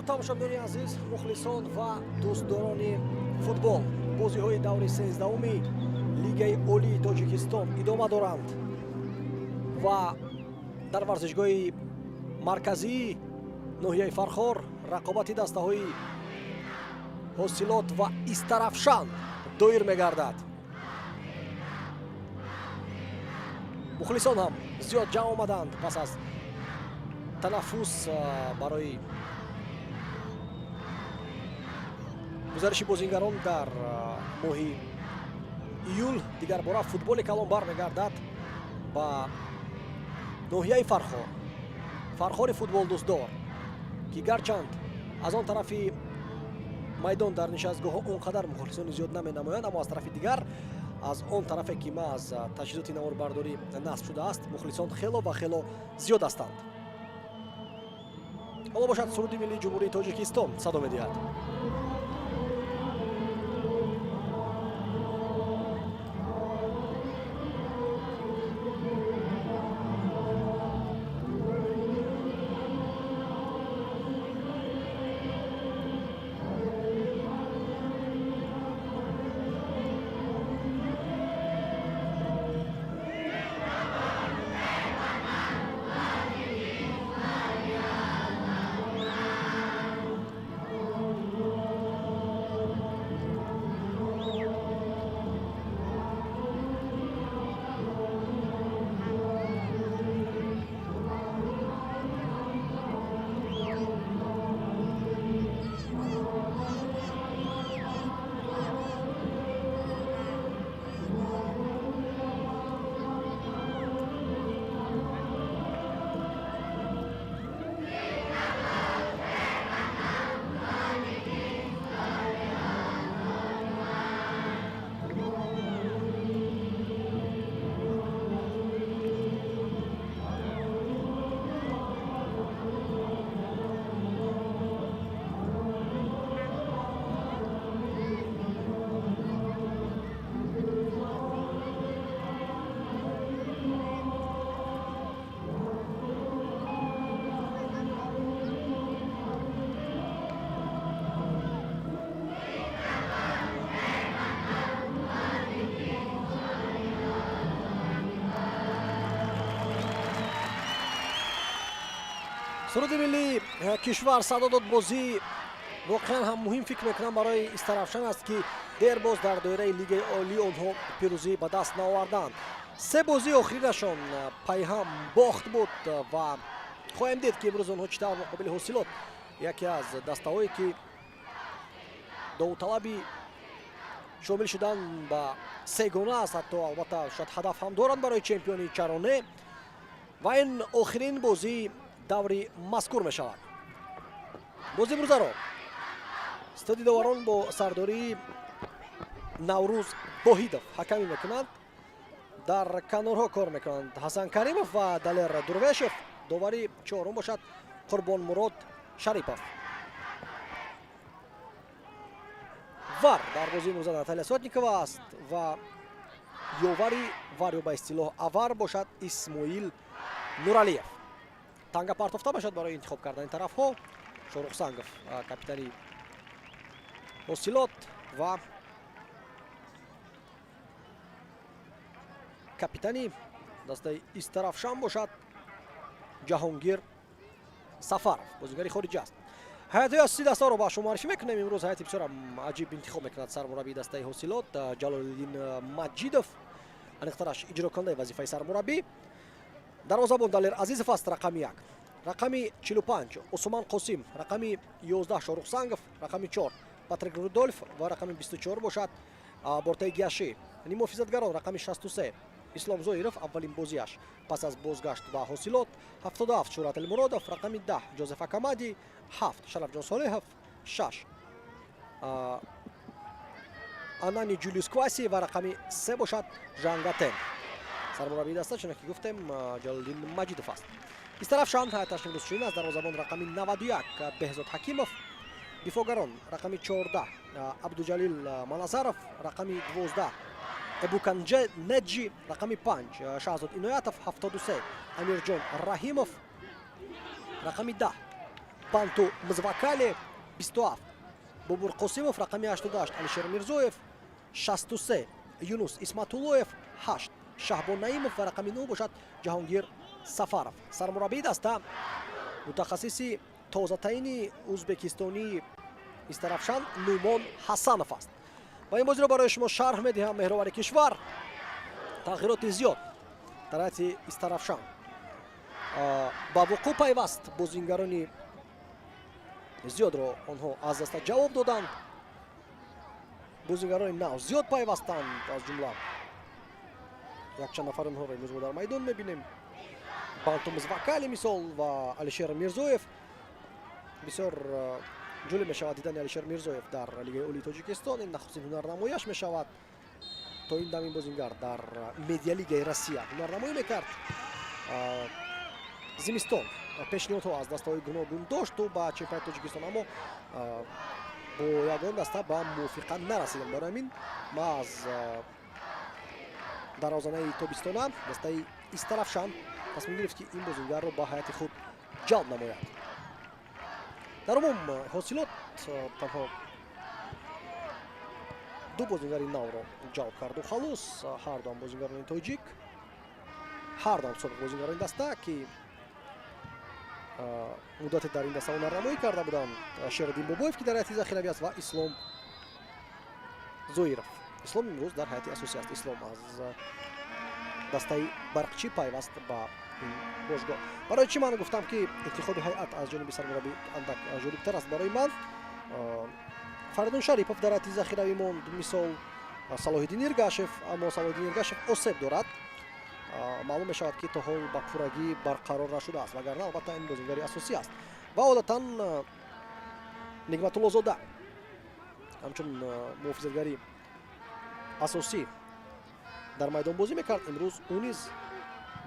Дуруд, тамошобинони азиз, мухлисон ва дӯстдорони футбол. Бозиҳои даври 13-уми Лигаи Олии Тоҷикистон идома доранд ва дар варзишгоҳи марказии ноҳияи Фархор рақобати дастаҳои Ҳосилот ва Истарафшан доир мегардад. Мухлисон ҳам зиёд ҷамъ омаданд пас аз танаффус барои гузариши бозингарон дар моҳи июл. Дигар бора футболи калон бармегардад ба ноҳияи Фархор, Фархори футболдӯстдор, ки гарчанд аз он тарафи майдон дар нишастгоҳҳо он қадар мухлисони зиёд наменамоянд, аммо аз тарафи дигар, аз он тарафе ки аз таҷҳизоти наворбардорӣ насб шудааст, мухлисон хело ва хело зиёд ҳастанд. Ҳоло бошад, суруди миллии Ҷумҳурии Тоҷикистон садо медиҳад. Суруди миллии кишвар садо дод. Бозӣ воқеан ҳам муҳим, фикр мекунам, барои Истарафшан аст, ки дербоз дар доираи Лигаи Олӣ онҳо пирӯзӣ ба даст наоварданд. Се бозии охиринашон пайҳам бохт буд ва хоҳем дид, ки имрӯз онҳо чӣ тавр муқобили Ҳосилот, яке аз дастаҳое ки довталаби шомил шудан ба сегона аст, ҳатто албатта шояд ҳадаф ҳам доранд барои чемпиони, чаро не, ва ин охирин бозии даври мазкур мешавад. Бози имрӯзаро стоди доварон бо сардории Наврӯз Боҳидов ҳакамӣ мекунанд. Дар канорҳо кор мекунанд Ҳасан Каримов ва Далер Дурвешев. Довари чорум бошад Қурбонмурод Шарипов. Вар дар бозии имрӯза Наталья Сотникова аст ва ёвари вар ё ба истилоҳ авар бошад Исмоил Нуралиев. Танга партофта мешавад барои интихоб кардани тарафҳо. Шорух Сангов, капитани Ҳосилот, ва капитани дастаи Истарафшан бошад Ҷаҳонгир Сафаров, бозигари хориҷӣ аст. Ҳайатҳои асосии дастаро ба шумо муаррифӣ мекунем. Имрӯз ҳайати бисёрам аҷиб интихоб мекунад сармураббии дастаи Ҳосилот Ҷалолиддин Маҷидов, аниқтараш иҷрокунандаи вазифаи сармураббӣ. Дарвозабон Далер Азизов аст, рақами 1, рақами 45 Усман Қосим, рақами 11 Шорух Сангов, рақами 4 Патрик Рудольф ва рақами 24 бошад Бортаи Гиаши. Нимуҳофизатгарон: рақами 63 Ислом Зоиров, аввалин бозиаш пас аз бозгашт ба Ҳосилот, 77 Шӯҳрат Элмуродов, рақами 10 Ҷозеф Акамади, 7 Шарафҷон Солеҳов, 6 Анани Ҷулиус Кваси ва рақами 3 бошад Жангатен. Сармураббии даста, чуноне ки гуфтем, Ҷалолиддин Маҷидов аст. Истарафшан ҳайаташ имрӯз чунин аст: дарвозабон рақами 91 Беҳзод Ҳакимов, дифоъгарон рақами 14 Абдуҷалил Маназаров, рақами 12 Эбуканҷе Неджи, рақами 5 Шаҳзод Иноятов, 73 Амирҷон Раҳимов, рақами 10 Банту Мзвакали, 27 Бобур Қосимов, рақами 88 Алишер Мирзоев, 63 Юнус Исматуллоев, 8 Шаҳбон Наимов ва рақами 9 бошад Ҷаҳонгир Сафаров. Сармураббии даста мутахассиси тозатаини узбекистонии Истарафшан Нумон Ҳасанов аст. Ва ин бозиро барои шумо шарҳ медиҳам меҳровари кишвар. Тағйироти зиёд дар ҳайати Истарафшан ба вуқӯъ пайваст. Бозингарони зиёдро онҳо аз даста ҷавоб доданд. Бозингарони нав зиёд пайвастанд, аз ҷумла якчанд нафар онҳоро имрӯз мо дар майдон мебинем. Банту Мзвакали мисол ва Алишер Мирзоев. Бисёр ҷолиб мешавад дидани Алишер Мирзоев дар Лигаи Олии Тоҷикистон. Ин нахустин ҳунарнамояш мешавад. То ин дам ин бозингар дар Медиалигаи Россия ҳунарнамоӣ мекард. Зимистон пешниҳодҳо аз дастаҳои гуногун дошту ба чемпионати Тоҷикистон, аммо бо ягон даста ба мувофиқа нарасиданд. Барои ҳамин маҳз дарвозанаи тобистона дастаи Истарафшан тасмим гирифт, ки ин бозингарро ба ҳайати худ ҷалб намояд. Дар умум Ҳосилот танҳо ду бозингари навро ҷалб карду халос. Ҳардуам бозингарони тоҷик, ҳардуам собиқ бозингарони даста, ки муддате дар ин даста ҳунарнамоӣ карда буданд: Шериддин Бобоев, ки дар ҳайати захиравӣ аст, ва Ислом Зоиров. Ислом имрӯз дар ҳайати асосӣ аст. Ислом аз дастаи Барқчӣ пайваст ба ин бошгоҳ. Барои чӣ ман гуфтам, ки интихоби ҳайат аз ҷониби сармураббӣ андак ҷолибтар аст барои ман? Фаридун Шарипов дар ҳайати захиравӣ монд, мисол Салоҳиддин Иргашев, аммо Салоҳиддин Иргашев осеб дорад. Маълум мешавад, ки то ҳол ба пуррагӣ барқарор нашудааст, вагарна албатта ин бозингари асосӣ аст. Ва одатан Нигматуллозода ҳамчун муҳофизатгари асосӣ дар майдон бозӣ мекард. Имрӯз ӯ низ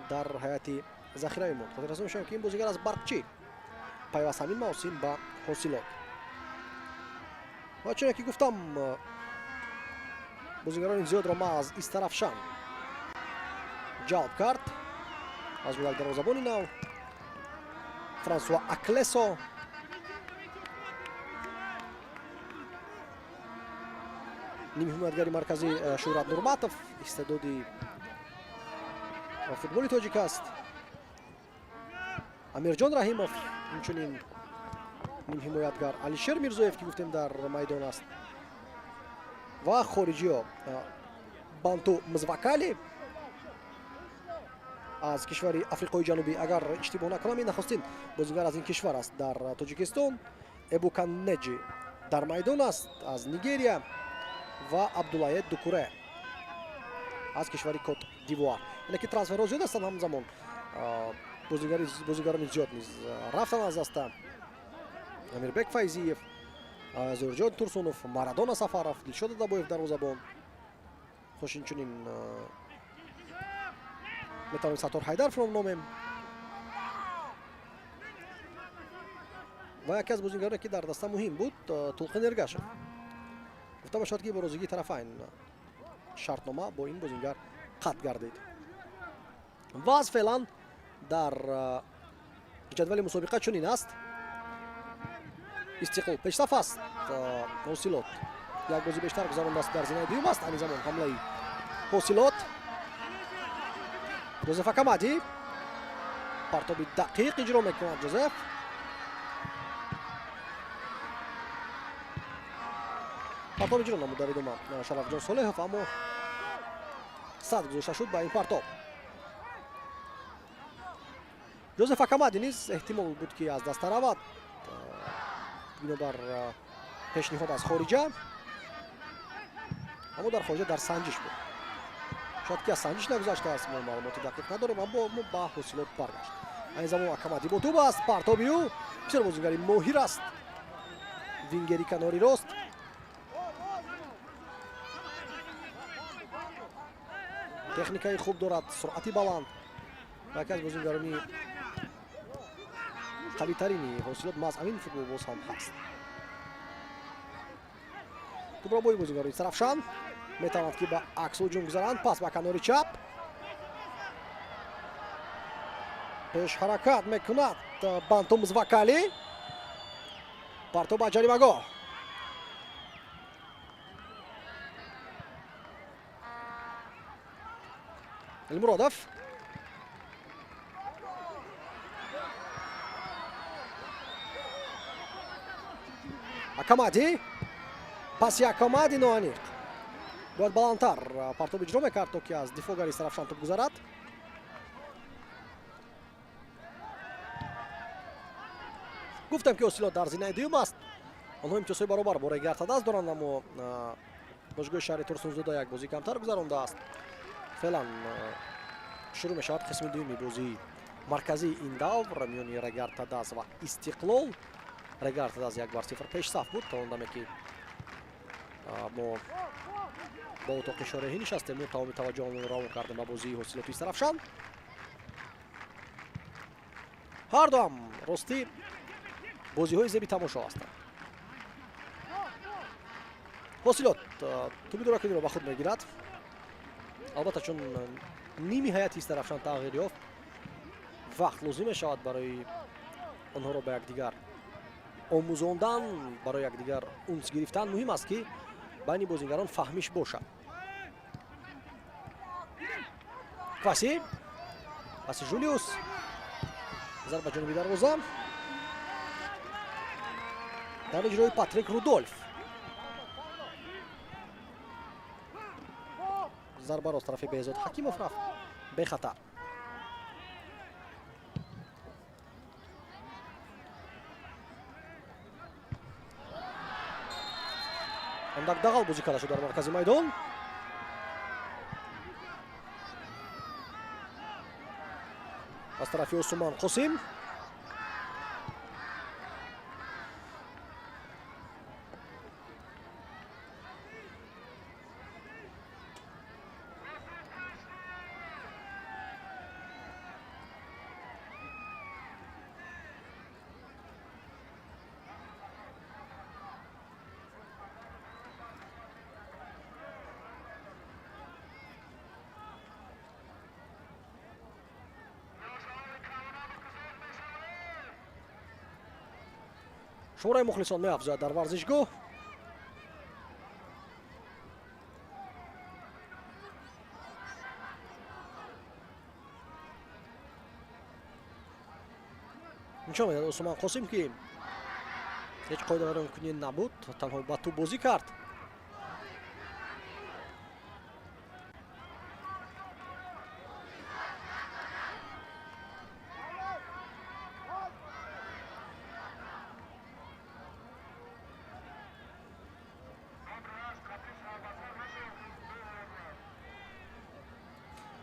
дар ҳайати захиравӣ монд. Хотиррасон мешавем, ки ин бозингар аз Барқчӣ пайваст ҳамин мавсим ба Ҳосилот. Ва чуне ки гуфтам, бозингарони зиёдро маҳз Истарафшан ҷалб кард, аз ҷумла як дарвозабони нав Франсуа Аклесо, нимҳимоятгари марказӣ Шӯҳрат Нурматов, истеъдоди футболи тоҷик аст, Амирҷон Раҳимов, инчунин нимҳимоятгар Алишер Мирзоев, ки гуфтем дар майдон аст, ва хориҷиё Банту Мзвакали аз кишвари Африқои Ҷанубӣ. Агар иштибоҳ накунам, ин нахустин бозингар аз ин кишвар аст дар Тоҷикистон. Эбукан Неҷи дар майдон аст аз Нигерия ва Абдуллае Дукуре аз кишвари Кот Дивуар. Яъне ки трансферҳо зиёд ҳастанд, ҳамзамон бозигарони зиёд низ рафтанд аз даста: Амирбек Файзиев, Зоирҷон Турсунов, Марадона Сафаров, Дилшод Адабоев дарвозабон. Хуш инчунин метавонем Саттор Ҳайдаровро номем ва яке аз бозингароне, ки дар даста муҳим буд, Тулқин Эргашев. Гуфта мешавад, ки бо розигии тарафайн шартнома бо ин бозингар қатъ гардид. Вазъ феълан дар ҷадвали мусобиқа чунин аст: Истиқлол пешсаф аст, Ҳосилот як бозӣ бештар гузарондааст, дар зинаи дуюм аст. Айни замон ҳамлаи Ҳосилот. Ҷозеф Акамади партоби дақиқ иҷро мекунад. Ҷозеф партоб иҷро намуд дар идома Шарафҷон Солеҳов, аммо сад гузошта шуд ба ин партоб. Ҷозеф Акамади низ эҳтимол буд, ки аз даста равад бинобар пешниҳод аз хориҷа, аммо дар хориҷа дар санҷиш буд. Шояд ки аз санҷиш нагузаштааст, мо маълумоти дақиқ надорем, аммо мо ба Ҳосилот баргашт. Айни замон Акамади бо тӯб аст. Партоби ӯ, бисёр бозингари моҳир аст, вингери канори рост. Техникаи хуб дорад, суръати баланд ва яке аз бозингарони қавитарини Ҳосилот маҳз ҳамин футболбоз ҳам ҳаст. Тӯбро бои бозингарони Истарафшан метавонад, ки ба акс ҳуҷум гузаранд. Пас ба канори чап пеш ҳаракат мекунад Банту Мзвакали. Партоб ба ҷаримагоҳ. Элмуродов. Акамади. Паси Акамади ноаниқ. Бояд баландтар партоб иҷро мекард, то ки аз дифоъгари Истаравшан туп гузарад. Гуфтам, ки Ҳосилот дар зинаи дуюм аст. Онҳо имтиёзҳои баробар бо Регар-ТадАЗ доранд, аммо бошгоҳи шаҳри Турсунзода як бозӣ камтар гузарондааст. Феълан шурӯъ мешавад қисми дуюми бозии марказии ин давр миёни Регар-ТадАЗ ва Истиқлол. Регар-ТадАЗ 1-0 пешсаф буд то он даме ки мо бо утоқи шореҳӣ нишастем мо тамоми таваҷҷӯҳамонро равон кардем ба бозии Ҳосилоти Истаравшан. Ҳар дуам ростӣ бозиҳои зеби тамошо ҳастанд. Ҳосилот туби дуракиниро ба худ мегирад. Албатта, чун ними ҳайати Истаравшан тағйир ёфт, вақт лозим мешавад барои онҳоро ба якдигар омӯзондан, барои якдигар унс гирифтан. Муҳим аст, ки байни бозигарон фаҳмиш бошад. Кваси, паси Жулиус, зарба ҷониби дарвоза дар иҷрои Патрик Рудольф. Зарбаро аз тарафи Беҳзод Ҳакимов рафт бехатар. Андак дағал бозӣ карда шуд дар маркази майдон. Аз тарафи Осуман Қосим. Шумораи мухлисон меафзояд дар варзишгоҳ. Нишон медиҳад Усмон Қосим, ки ҳеҷ қоидавайронкунӣ набуд, танҳо ба тӯб бозӣ кард.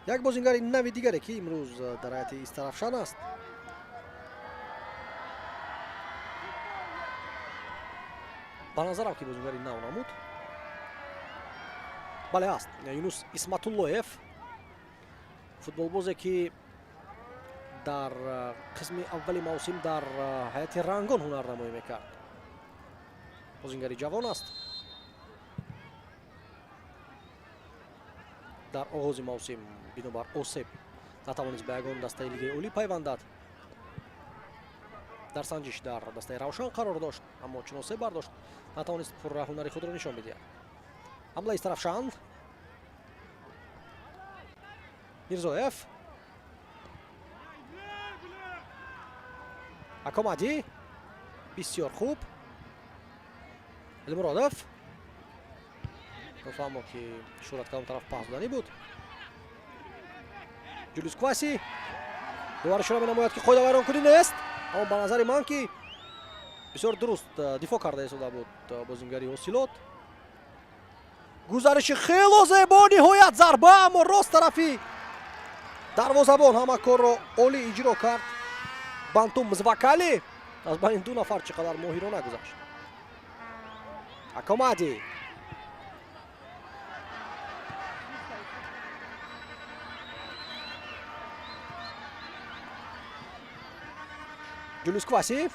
Як бозингари нави дигаре, ки имрӯз дар ҳайати Истаравшан аст, ба назарам, ки бозингари нав намуд, бале, аст, Юнус Исматуллоев, футболбозе, ки дар қисми аввали мавсим дар ҳайати Рангон ҳунарнамоӣ мекард. Бозингари ҷавон аст. Дар оғози мавсим бинобар осеб натавонист ба ягон дастаи лигаи олӣ пайвандад. Дар санҷиш дар дастаи Равшан қарор дошт, аммо чун осеб бардошт, натавонист пурра ҳунари худро нишон бидиҳад. Ҳамлаи Истаравшан. Мирзоев, Акомади, бисёр хуб. Элмуродов фаҳмо, ки шӯрат кадом тараф паҳн шуданӣ буд. Ҷулиус Кваси дубора ишора менамояд, ки қоидавайронкунӣ нест, аммо ба назари ман, ки бисёр дуруст дифоъ карда истода буд бозингари Ҳосилот. Гузариши хело зебо, ниҳоят зарба, аммо рост тарафи дарвозабон ҳама корро олӣ иҷро кард Бантум Мзвакали. Аз байни ду нафар чӣ қадар моҳирона гузашт. Акомади. Ҷулиус Кваси.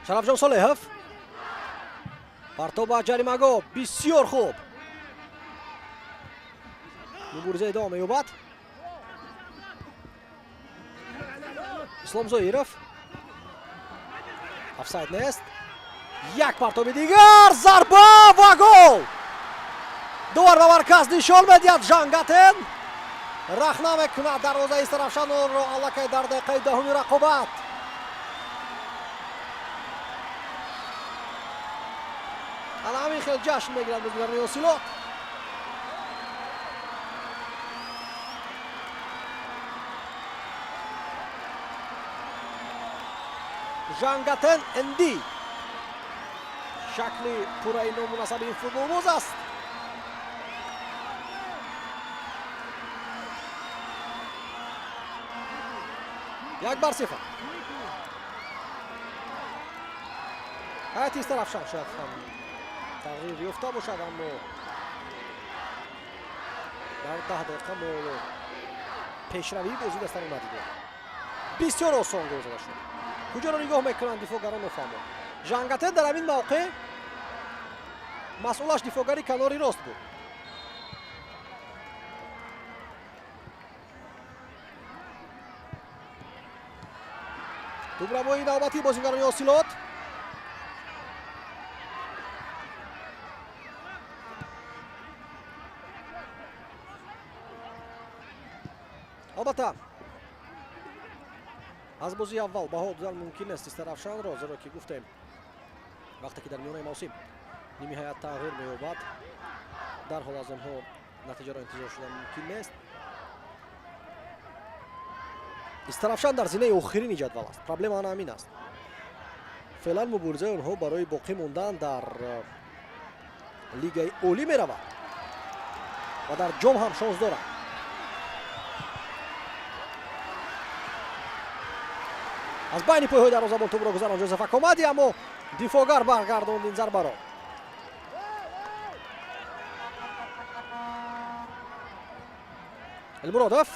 Шарафҷон Солеҳов, партоб ба ҷаримагоҳ, бисёр хуб. Мубориза идома меёбад. Ислом Зоиров, офсайд нест. Як партоби дигар, зарба ва гол. Довар ба марказ нишон медиҳад. Жангатен рахна мекунад дарвозаи Истарафшанро аллакай дар дақиқаи 10-уми рақобат. Ана ҳамин хел ҷашн мегиранд бозигарони Ҳосилот. Жангатен Энди шакли пурраи номунасаби ин футболбоз аст. 1-0. Ҳайати Истарафшан шояд ҳам тағйир ёфта бошад, аммо дар 10 дақиқа мо пешравии бозӣ дастаро надидем. Бисёр осон гол зада шуд. Куҷоро нигоҳ мекунанд дифоъгарон, нофаҳмо. Жангатен дар ҳамин мавқеъ масъулаш дифоъгари канори рост буд. Тӯбрабои навбатии бозигарони Ҳосилот. Албатта, аз бозии аввал баҳо додан мумкин нест Истарафшанро, зеро ки гуфтем, вақте ки дар миёнаи мавсим ними ҳайат тағйир меёбад, дарҳол аз онҳо натиҷаро интизор шудан мумкин нест. Истарафшан дар зинаи охирини ҷадвал аст. Проблема ана ҳамин аст. Феълан муборизаи онҳо барои боқӣ мондан дар лигаи олӣ меравад ва дар ҷом ҳам шонс доранд. Аз байни пойҳои дарвозабон тӯбро гузаронд Ҷозеф Акомади, аммо дифоъгар баргардонд ин зарбаро. Элмуродов,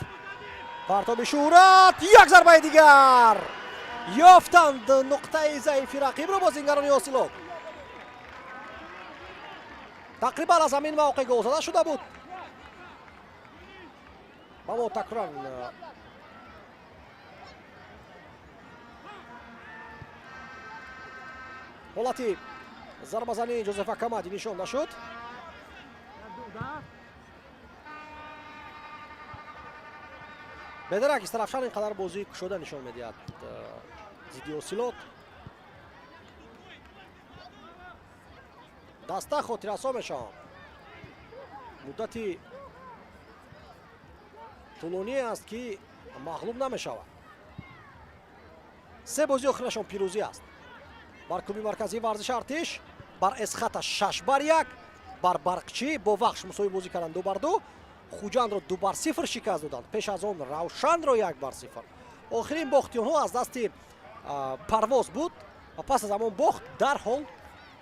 партоби Шӯҳрат, як зарбаи дигар. Ёфтанд нуқтаи заифи рақибро бозингарони Ҳосилот. Тақрибан аз ҳамин мавқеъ гол зада шуда буд. Аммо такроран ҳолати зарбазании Ҷозеф Акамади нишон нашуд. Бедарак Истарафшан ин қадар бозии кушода нишон медиҳад зидди Ҳосилот. Даста хотиррасо мешаванд. Муддати тӯлоние аст, ки мағлуб намешавад. Се бозии охирашон пирӯзӣ аст. Бар клуби марказии варзиши Артиш, бар Эсхата 6-1, бар Барқчӣ бо Вахш мусовӣ бозӣ карданд 2-2, Хуҷандро 2-0 шикаст доданд. Пеш аз он Равшанро 1-0. Охирин бохти онҳо аз дасти Парвоз буд ва пас аз ҳамон бохт дарҳол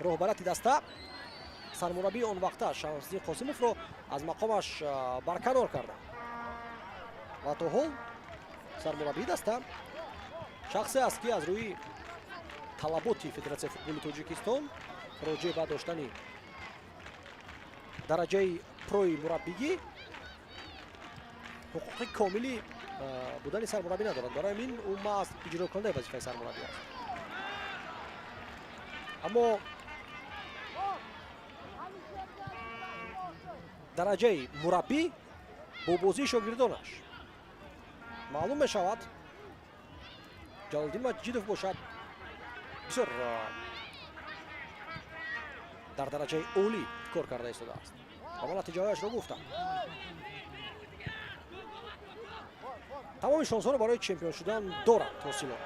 роҳбарияти даста сармураббии он вақта Шамсиддин Қосимовро аз мақомаш барканор карданд. Ва то ҳол сармураббии даста шахсе аст, ки аз рӯи талаботи Федератсияи футболи Тоҷикистон роҷеъ ба доштани дараҷаи прои мураббигӣ ҳуқуқи комили будани сармураббӣ надорад. Барои ҳамин ӯ маҳз иҷрокунандаи вазифаи сармураббӣ аст. Аммо дараҷаи мураббӣ бо бозии шогирдонаш маълум мешавад. Ҷалолиддин Маҷидов бошад бисёр дар дараҷаи олӣ кор карда истодааст ва ман натиҷаҳояшро гуфтам. Тамоми шонсҳоро барои чемпион шудан дорад Ҳосилот.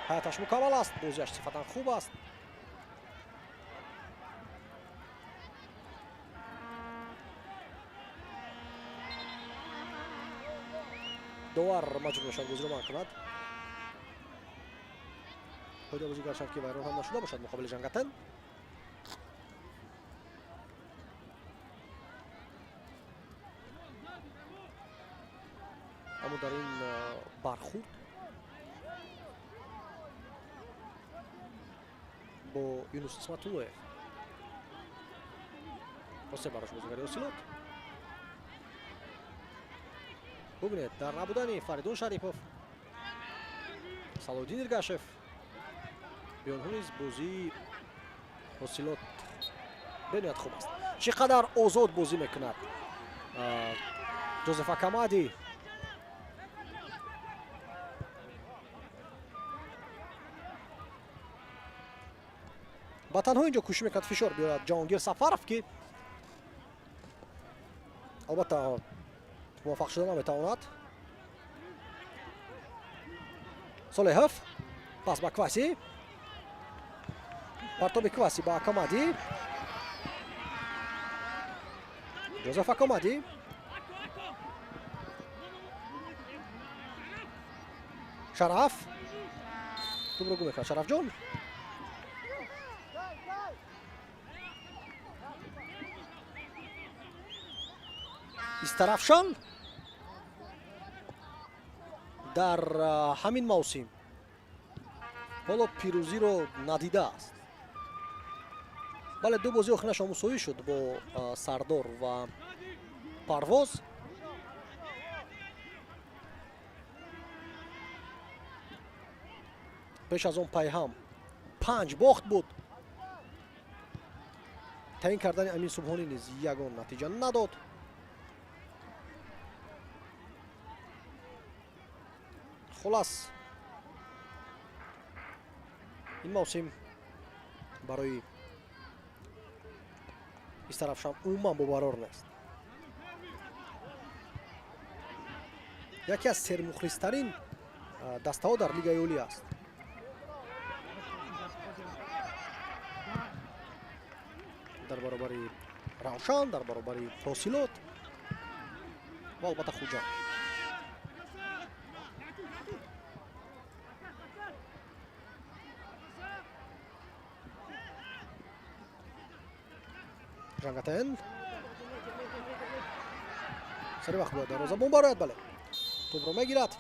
Ҳаяташ мукаммал аст, бозиаш сифатан хуб аст. Довар маҷбур мешавад бозиро манъ кунад. Қоидабозӣ гарчанд ки вайрон ҳам нашуда бошад муқобили Жангатен. Аммо дар ин бархурд Бо Юнус Исматуллоев. Осе барош бозигари Ҳосилот. Бубинед, дар набудани Фаридун Шарипов, Салоҳиддин Иргашев, беонҳо низ бозии Ҳосилот бениҳоят хуб аст. Чӣ қадар озод бозӣ мекунад Ҷозеф Акамади. Ба танҳо инҷо кӯшиш мекунад фишор биёрад Ҷаҳонгир Сафаров, ки албатта муваффақ шуда наметавонад. Солеҳов пас ба Кваси, партоби Кваси ба Акамади. Ҷозеф Акамади Шараф тӯбро гум мекунад. Шарафҷон Истарафшан дар ҳамин мавсим ҳоло пирӯзиро надидааст. Бале, ду бозии охиринаш мусовӣ шуд бо Сардор ва Парвоз. Пеш аз он пайҳам 5 бохт буд. Таъин кардани Амин Субҳонӣ низ ягон натиҷа надод. Хулас, ин мавсим барои Истарафшан умуман бобарор нест. Яке аз сермухлистарин дастаҳо дар Лигаи Олӣ аст. Дар баробари Равшан, дар баробари Ҳосилот ва албатта Хуҷанд. Жангатен сари вақт бояд дарвозабон барояд. Бале, тӯбро мегирад.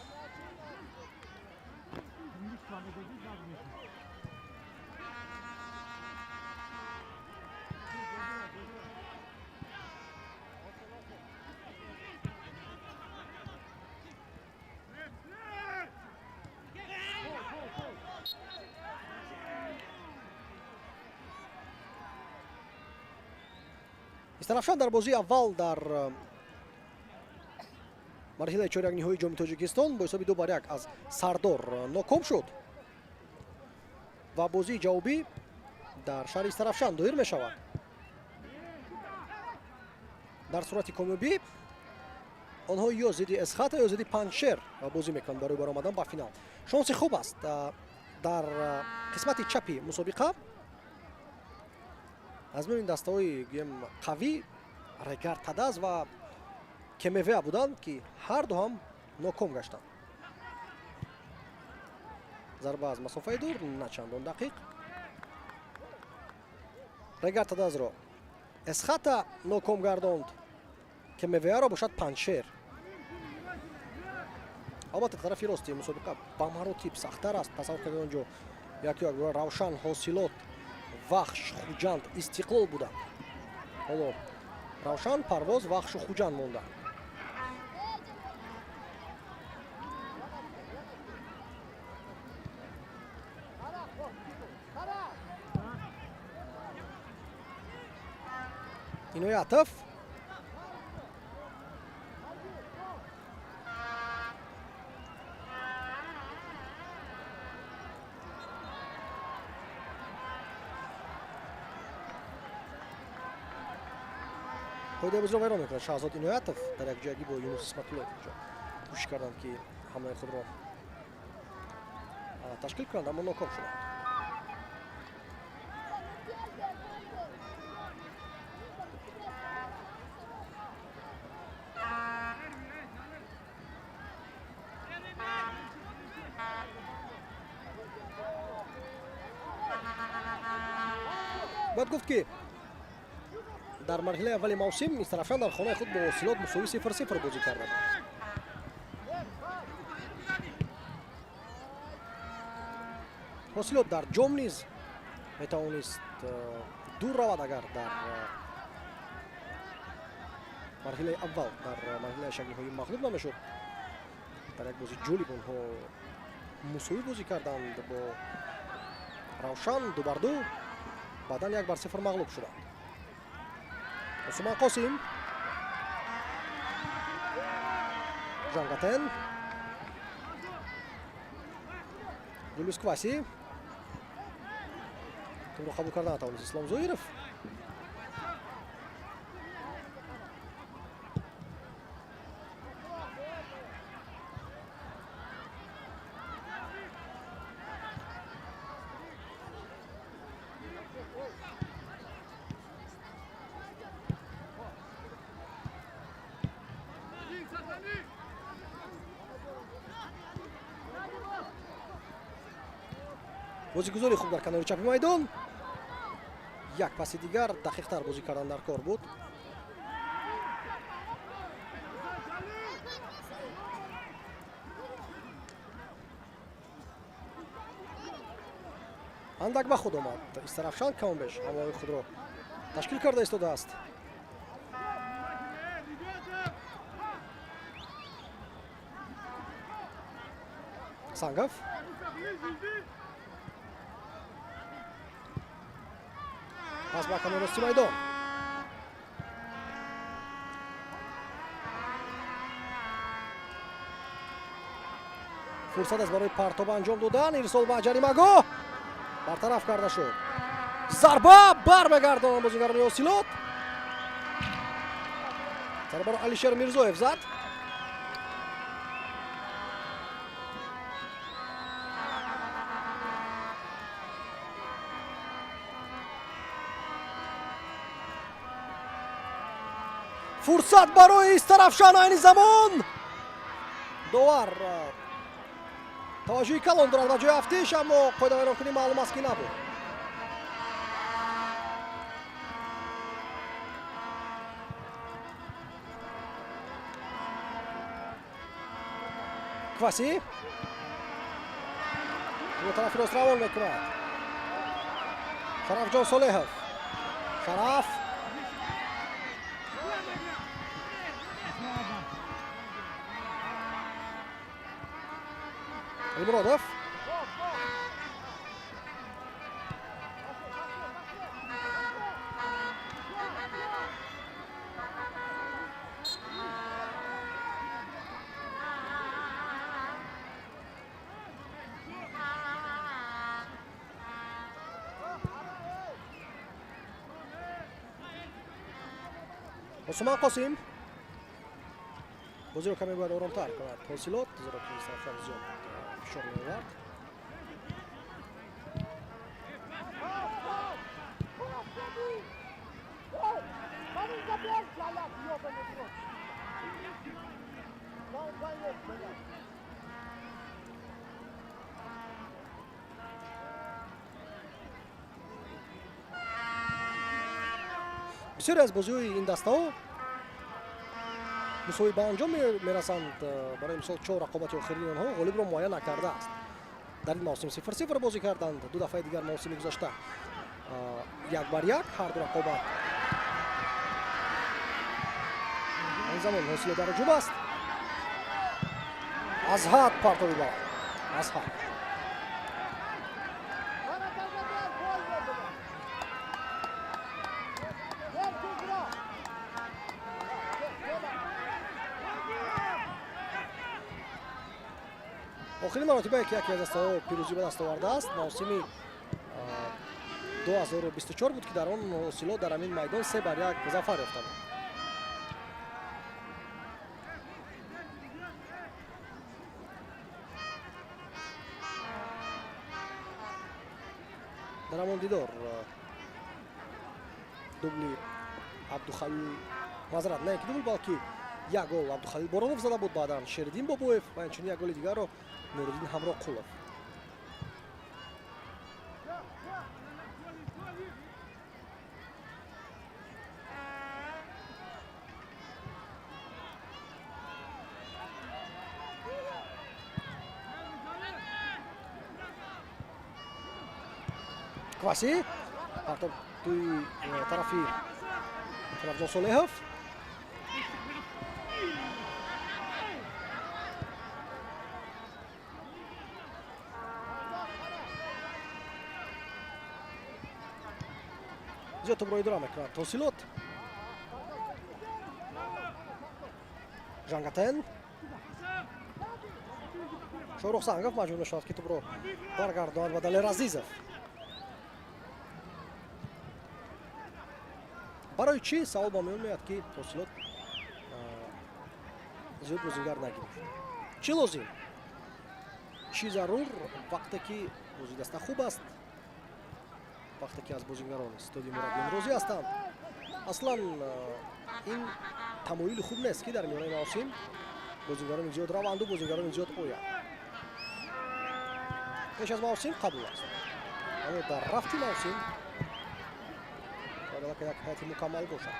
Истарафшан дар бозии аввал дар марҳилаи чорякниҳоии Ҷоми Тоҷикистон бо ҳисоби 2-1 аз Сардор ноком шуд ва бозии ҷавобӣ дар шаҳри Истарафшан доир мешавад. Дар сурати комёбӣ онҳо ё зидди Эсхата, ё зидди Панҷшер бозӣ мекунанд барои баромадан ба финал. Шонси хуб аст дар қисмати чапи мусобиқа аз миёни дастаҳои гӯем қавӣ Регар Тадаз ва Кемевеа буданд, ки ҳар ду ҳам ноком гаштанд. Зарба аз масофаи дур на чандон дақиқ. Регар Тадазро Эсхата ноком гардонд, Кемевеаро бошад Панҷшер. Албатта тарафи рости мусобиқа ба маротиб сахттар аст. Тасаввур кардед, он ҷо яку як Равшан, Ҳосилот, Вахш, Хуҷанд, Истиқлол буданд. Ҳоло Равшан, Парвоз, Вахшу Хуҷанд монданд. Иноятов қоидаи бозиро вайрон мекунад. Шаҳзод Иноятов дар якҷоягӣ бо Юнус Исматуллоев инҷо кӯшиш карданд, ки ҳамлаи худро ташкил кунанд, аммо ноком шуданд. Бояд гуфт, ки дар марҳилаи аввали мавсим Истарафшан дар хонаи худ бо Ҳосилот мусовӣ 0-0 бозӣ карда буд. Ҳосилот дар ҷом низ Метавонист дур равад, агар дар марҳилаи аввал, дар марҳилаи шаклиҳои мағлуб намешуд. Дар як бозии ҷолиб онҳо мусовӣ бозӣ карданд бо Равшан 2-2, баъдан 1-0 мағлуб шуданд. Усмон Қосим, Жангатен, Юлиус Кваси. Тӯбро қабул карда натавонист Ислом Зоиров. Бозигузори хуб дар канори чапи майдон. Як паси дигар дақиқтар бозӣ кардан дар кор буд. Андак ба худ омад. Истарафшан камонбеш ҳамои худро ташкил карда истодааст. Сангов. Пас ба канори рости майдон. Фурсат аст барои партоба анҷом додан. Ирсол ба ҷаримагоҳ бартараф карда шуд. Зарба бармегардонанд бозигарони Ҳосилот. Зарбаро Алишер Мирзоев зад. Фурсат барои Истарафшан айни замон. Довар таваҷҷӯҳи калон дорад ба ҷои афтиш, аммо қоидавайронкунӣ маълум аст, ки набуд. Кваси бо тарафи рост равон мекунад. Шарафҷон Солеҳов. Шараф Элмуродов. Усмон Қосим бозиро каме бояд оромтар кунад Ҳосилот, зеро ки Истарафшан зиёд фишор меовард. Бисёре аз бозиҳои ин дастаҳо мусовӣ ба анҷом мерасанд. Барои мисол, 4 рақобати охирини онҳо ғолибро муайян накардааст. Дар ин мавсим 0-0 бозӣ карданд. Ду дафъаи дигар мавсими гузашта 1-1 ҳар ду рақобат. Ин замон Ҳосилот дар ҳуҷум аст. Аз ҳад партоби баланд. Аз ҳад. Охирин маротибае ки яке аз дастаҳо пирӯзӣ ба даст овардааст, мавсими 2024 буд, ки дар он Ҳосилот дар ҳамин майдон 3-1 зафар ёфта буд. Дар ҳамон дидор дубли Абдухалил, маъзарат, на яки дубл, балки як гол Абдухалил Боронов зада буд, баъдан Шериддин Бобоев ва инчунин як голи дигарро Нуриддин Ҳамроқулов. Кваси партоб тӯи тарафи Шарафҷон Солеҳов. Зиёд тӯбро идора мекунад Ҳосилот. Жангатен. Шоҳрух Сангов маҷбур мешавад, ки тӯбро баргардонад ба Далер Азизов. Барои чӣ савол ба миён меояд, ки Ҳосилот зиёд бозингар нагирифт? Чӣ лозим, чӣ зарур, вақте ки бозидаста хуб аст, вақте ки аз бозингарон истоди мураббиён розӣ ҳастанд? Аслан ин тамоюли хуб нест, ки дар миёнаи мавсим бозингарони зиёд раванду бозингарони зиёд оянд. Пеш аз мавсим қабул аст, аммо дар рафти мавсим бояд аллакай як ҳайати мукаммал бошад.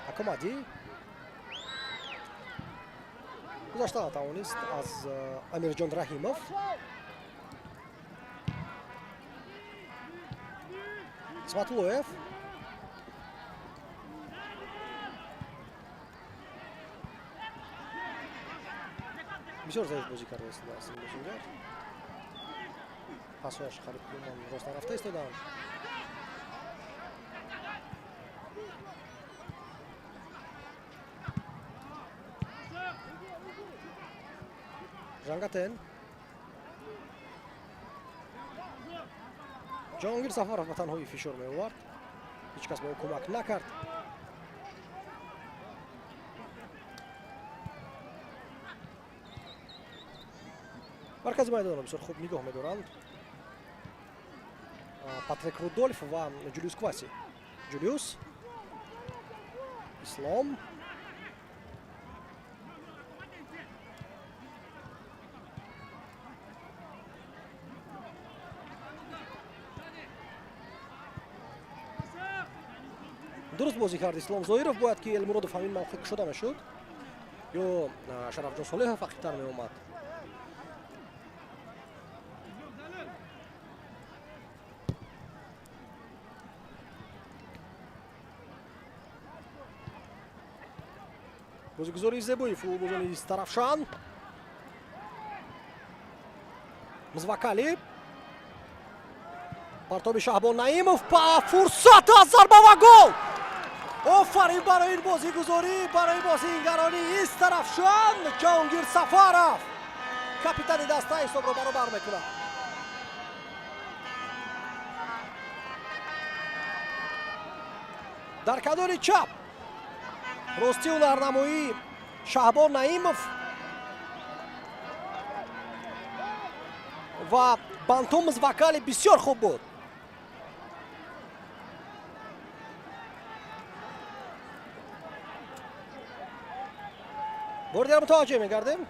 Ҳакомадӣ гузашта натавонист аз Амирҷон Раҳимов. Исматуллоев бисёр заиф бозӣ карда истодааст ин бозингар. Пасҳояш қариб умуман рост нарафта истодаанд. Жангатен. Ҷаҳонгир Сафаров ба танҳоӣ фишор меовард, ҳеҷ кас ба ӯ кӯмак накард. Маркази майдонро бисёр хуб нигоҳ медоранд Патрик Рудольф ва Ҷулиус Кваси. Ҷулиус, Ислом, дуруст бозӣ кард Ислом Зоиров. Бояд ки Элмуродов ҳамин мавқеъ кушода мешуд ё Шарафҷон Солеҳов ақибтар меомад. Бозигузории зебои футболбозони Истарафшан. Музвакали, партоби Шаҳбон Наимов, па фурсат аз зарба ва гол! Офарин барои ин бозигузорӣ, барои бозигарони Истарафшан. Ҷаҳонгир Сафаров, капитани даста, ҳисобро баробар мекунад. Дар канори чап ростӣ ҳунарнамоии Шаҳбон Наимов ва Банту Музвакали бисёр хуб буд. Бори дигар мутаваҷҷеҳ мегардем.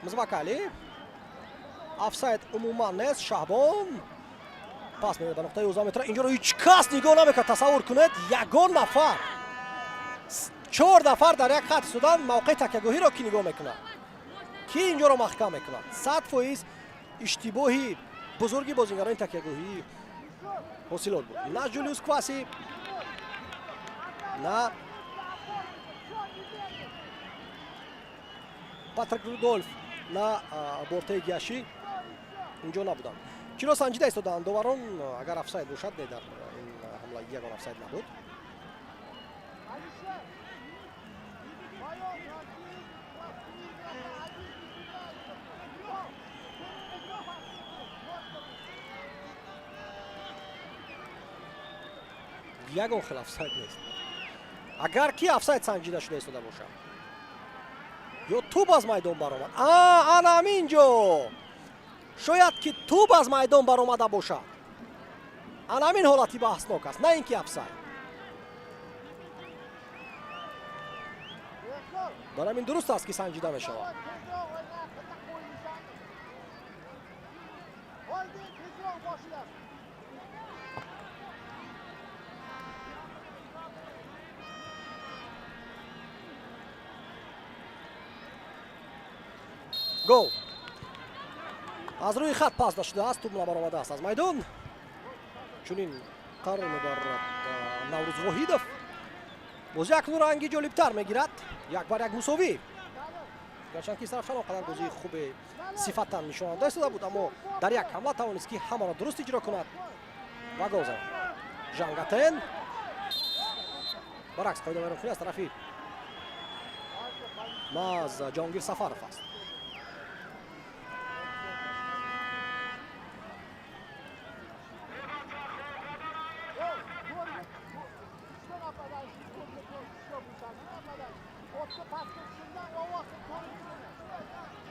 Музвакали, офсайд умуман нест. Шаҳбон пас медиҳад ба нуқтаи 11 метра. Инҷоро ҳеҷ кас нигоҳ намекард. Тасаввур кунед, ягон нафар, чор нафар дар як хат истодан, мавқеи такягоҳиро ки нигоҳ мекунад, ки инҷоро маҳкам мекунад? 100% иштибоҳи бузурги бозингарони такягоҳии Ҳосилот буд. На Ҷулиус Кваси, на Патрик Рудольф, на Бортаи Гиашӣ инҷо набуданд. Чиро санҷида истодаанд доварон? Агар офсайд бошад, не, дар ин ҳамла ягон офсайд набуд. Ягон хел офсайд нест. Агар ки офсайд санҷида шуда истода бошад ё тӯб аз майдон баромад, ана ҳамин ҷо шояд ки тӯб аз майдон баромада бошад. Ана ҳамин ҳолати баҳснок аст, на ин ки офсайд. Бар ҳамин дуруст аст, ки санҷида мешавад. Гол! Аз рӯи хат пас нашудааст, тӯб набаромадааст аз майдон. Чунин қарор мебарад Наврӯз Воҳидов. Бозӣ акнун ранги ҷолибтар мегирад. 1-1 мусовӣ. Гарчанд ки Истаравшан он қадар бозии хубе сифатан нишонанда истода буд, аммо дар як ҳамла тавонист, ки ҳамаро дуруст иҷро кунад ва гол занад. Жангатен баръакс қоидавайронкунӣ аз тарафи маз Ҷаҳонгир Сафаров аст.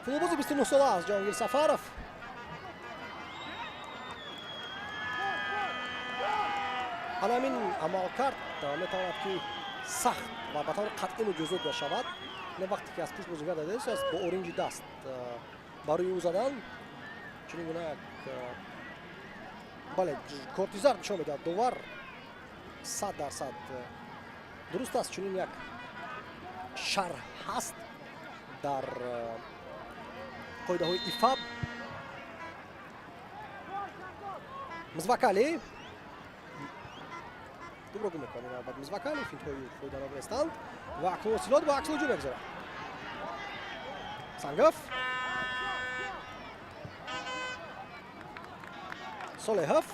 Футболбози 29 сола аст Ҷаҳонгир Сафаров. Ана ҳамин амалкард метавонад, ки сахт ва ба таври қатъӣ муҷозот бошавад. Не вақте ки аз пушт бозингар дадааст, бо оринҷи даст ба рӯи ӯ задан, чунин гуна як бале корти зард нишон медиҳад довар. 100% дуруст аст, чунин як шарҳ ҳаст дар қоидаҳои ИФАБ. Музвакали тӯбро гум мекунад. Навбат Музвакали, финтҳои фоиданок нестанд ва акнун Осилот ба акс ҳуҷум мегузорад. Сангов, Солеҳов,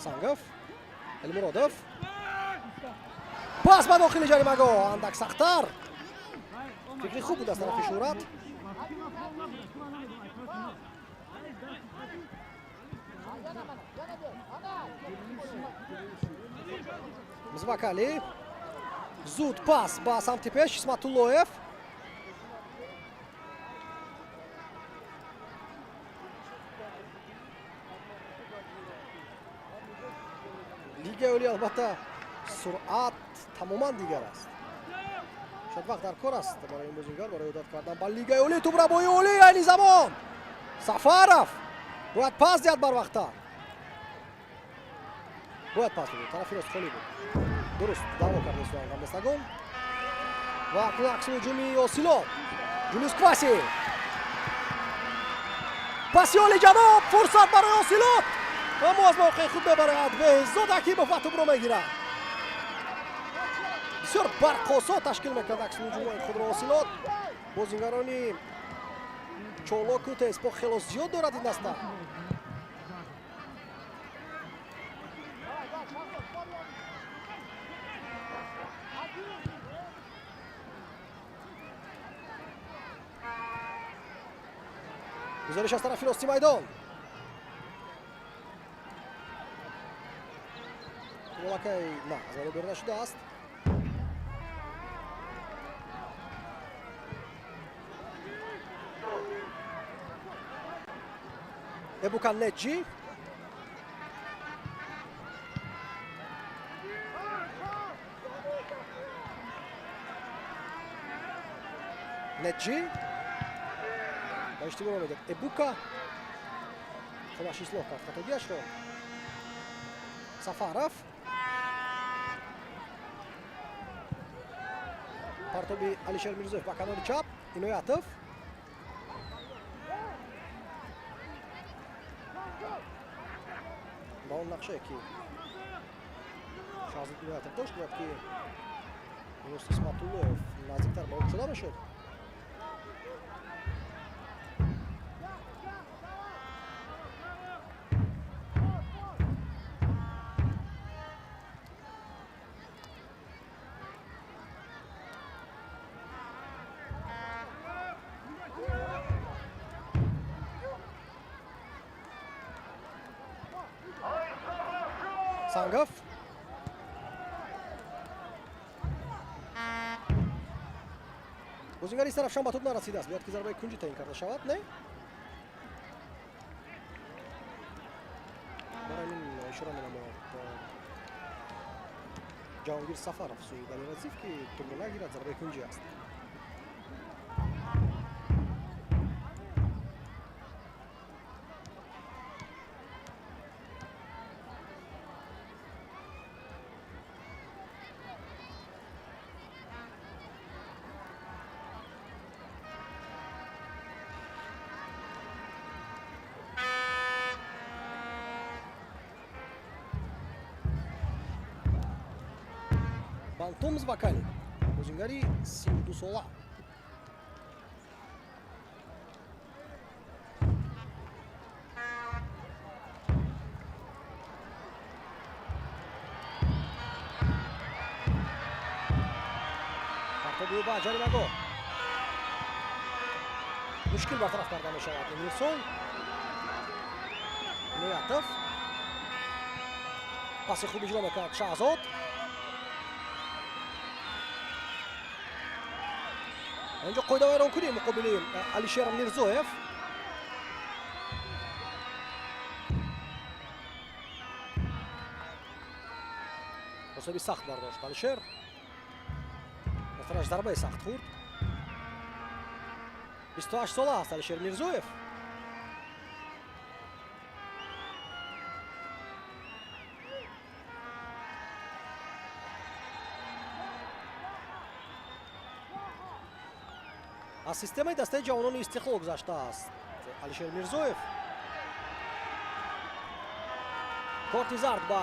Сангов, Элмуродов, пас ба дохили ҷаримагоҳ, андак сахттар. Фикри хуб буд аз тарафи Шӯҳрат. Музвакали, зуд пас ба самти пеш, Исматуллоев. Лигаи олӣ албатта суръат тамоман дигар аст. Шояд вақт дар кор аст барои ин бозингар барои одат кардан ба лигаи олӣ. Тӯбрабои олӣ, айни замон Сафаров бояд пас диҳад барвақттар. Бояд пас медод, тарафи рост холӣ буд. Дуруст даъво карда истоданд ҳамдастагон. Ва акнун акси ҳуҷуми Осилот. Ҷулиус Кваси, паси олиҷаноб, фурсат барои Осилот, аммо аз мавқеи худ мебарояд Беҳзод Ҳакимов ва тӯбро мегирад. Бисёр барқосо ташкил мекард акси ҳуҷумҳои худро Осилот. Бозингарони чолоку тезпо хело зиёд дорад ин даста. Гузариш аз тарафи рости майдон. Аллакай на аз майдон берун нашудааст. Эбукан Неҷи, Неҷи ба иштибоҳ медод. Эбука худаш ислоҳ кард хатогиашро. Сафаров, партоби Алишер Мирзоев ба канори чап, Иноятов, ба он нақшае ки Шаҳзод Иноятов дошт, бояд ки Юнус Исматуллоев наздиктар ба ӯ шуда мешуд. Сангов, бозингари Истаравшан ба тӯб нарасидааст. Бояд ки зарбаи кунҷӣ таъин карда шавад, не? Барои ин ишора менамояд Ҷаҳонгир Сафаров сӯи Далер Азиз, ки тӯбро нагирад, зарбаи кунҷӣ аст. Бантум Звакали, бозингари 32 сола. Партоби ӯ ба ҷаримагоҳ мушкил бартараф карда мешавад. Эмирсон Иноятов паси хуб иҷро мекунад. Шаҳзод инҷо қоидавайронкунӣ муқобили Алишер Мирзоев. Осеби сахт бардошт Алишер, охираш зарбаи сахт хӯрд. 28 сола аст Алишер Мирзоев. Аз системаи дастаи ҷавонони Истиқлол гузаштааст Алишер Мирзоев. Корти зард ба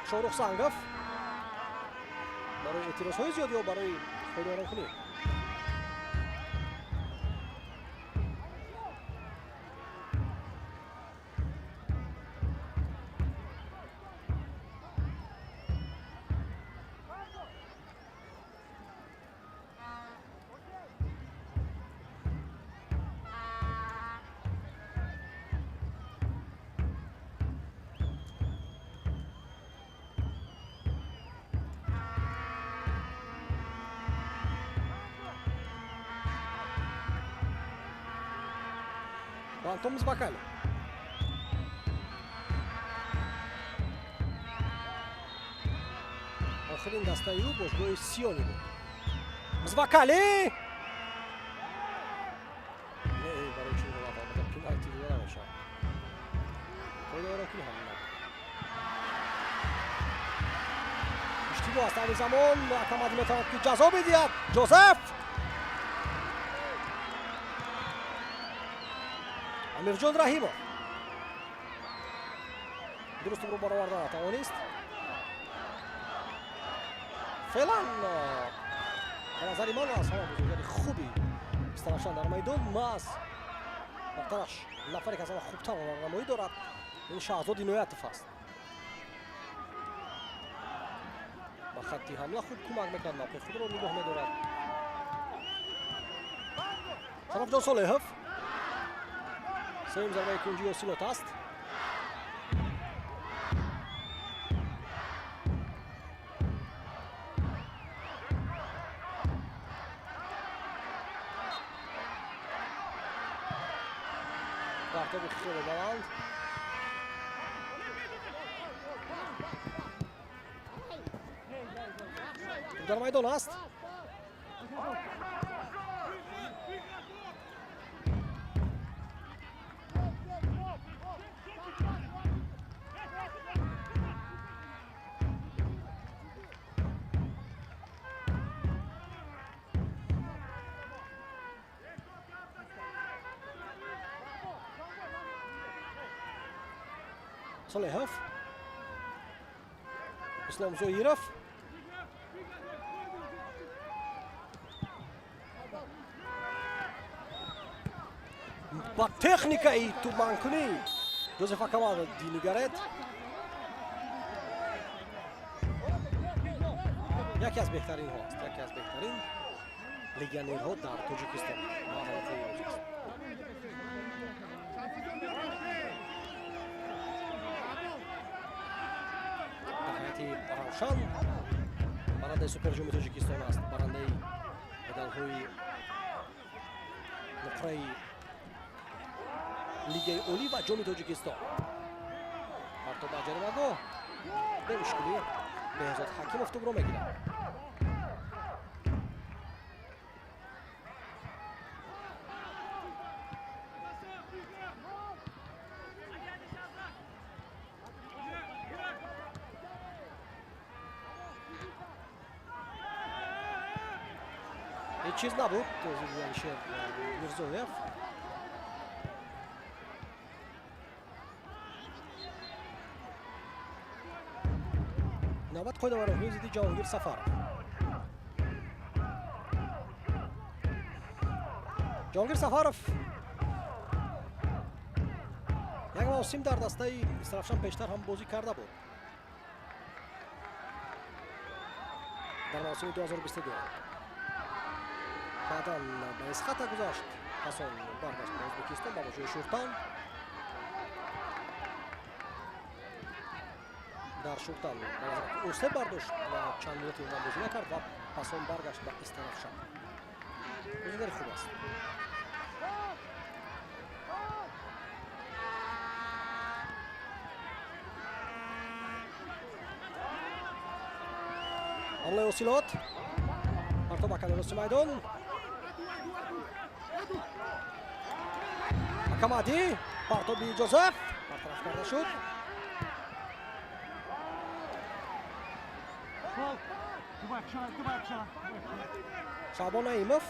Шоҳрух Сангов барои эътирозҳои зиёд ё барои қоидавайронкунӣ. Антон Збакали. Охирин дастаи ӯ бошгоҳи Сиони буд. Мзвакали! Не, барои чунин ҳолат албатта пеналти дода намешавад. Қоидавайронкунӣ ҳам набуд. Иштибоҳ аст айни замон. Акамади метавонад ки ҷазо бидиҳад. Ҷозеф! Амирҷон Раҳимов дуруст рӯ бароварда натавонист. Феълан, ба назари ман, аз ҳама бозигари хуби Истаравшан дар майдон маҳз бартараш нафаре ки аз ҳама хубтар ҳунарнамоӣ дорад, ин Шаҳзод Иноятов аст. Ба хатти ҳамла хуб кӯмак мекунад, мавқеи худро нигоҳ медорад. Шарафҷон Солеҳов, сеюм зарбаи кунҷи ҳосилот аст. Партоби хеле баланд. Дар майдон аст. Солеҳов, Ислом Зоиров. Ба техникаи тӯбманкунӣ Ҷозеф Акамадо динигаред. Яке аз беҳтаринҳо аст, яке аз беҳтарин легионерҳо дар Тоҷикистон. Аст. Дар ҳайати Равшан барандаи Суперҷоми Тоҷикистон аст, барандаи медалҳои нуқраи Лигаи Олӣ ва Ҷоми Тоҷикистон. Партоб ба ҷаримагоҳ бемушкилӣ Беҳзод Ҳакимов тӯбро мегирад. Ҳеҷ чиз набуд зидди Алишер Мирзоев. Навбат қоидавайронкунии зидди Ҷаҳонгир Сафаров. Ҷаҳонгир Сафаров як мавсим дар дастаи Истарафшан пештар ҳам бозӣ карда буд. Дар мавсими 2022 баъдан ба Эсхата гузашт, пас он баргашт ба Ӯзбекистон ба бошгоҳи Шуртан. Дар Шуртан ба назар осеб бардошт ва чанд муддати умуман бозӣ накард ва пас он баргашт ба Истарафшан. Бозигари хуб аст. Ҳамлаи Осилот, партоб ба канори рости майдон. Акамади, партоби Ҷозеф бартараф карда шуд. Шаъбон Наимов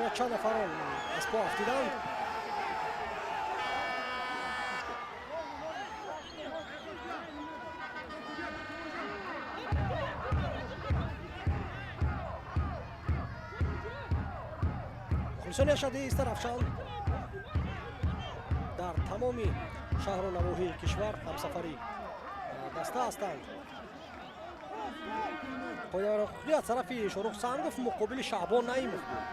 як чанд нафарон аз по афтиданд. Мухлисони ашадии Истарафшан дар тамоми шаҳру навоҳии кишвар ҳамсафари даста ҳастанд. Қоидавайронкунӣ аз тарафи Шоҳрух Сангов муқобили Шаъбон Наимов буд.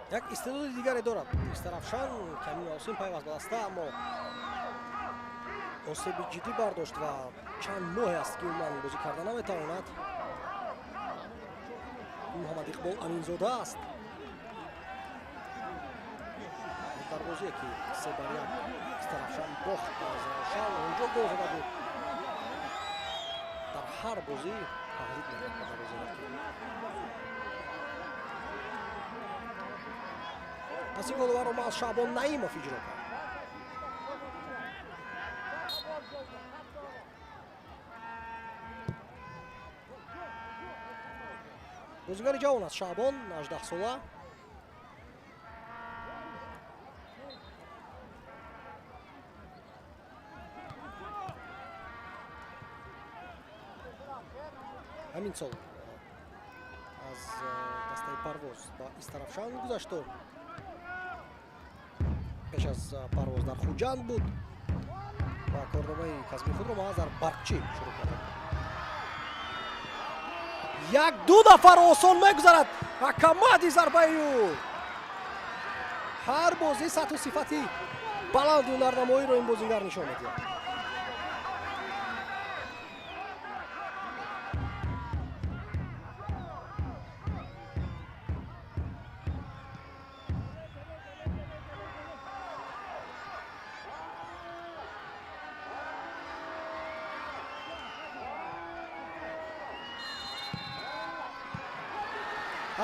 Як истеъдоди дигаре дорад Истарафшан, ки ҳамин мавсим пайваст ба даста, аммо осеби ҷиддӣ бардошт ва чанд моҳе аст, ки умуман бозӣ карда наметавонад. Муҳаммад Иқбол Аминзода аст. Дар бозие, ки 3-1 Истарафшан бохт аз Равшан, онҷо гол зада буд. Дар ҳар бозӣ таҳдид мекард ба дарвозаи рақиб. Паси головаро маҳз Шаъбон Наимов иҷро кард. Бозигари ҷавон аст Шаъбон, 18 сола. Ҳамин сол аз дастаи Парвоз ба Истарафшан гузашту пеш аз Парвоз дар Хуҷанд буд ва корномаи касбии худро маҳз дар Барқчӣ шурӯъ карда. Як ду нафар осон мегузарад. Акамади зарбаи ӯ. Ҳар бозӣ сатҳу сифати баланди ҳунарнамоиро ин бозингар нишон медиҳад.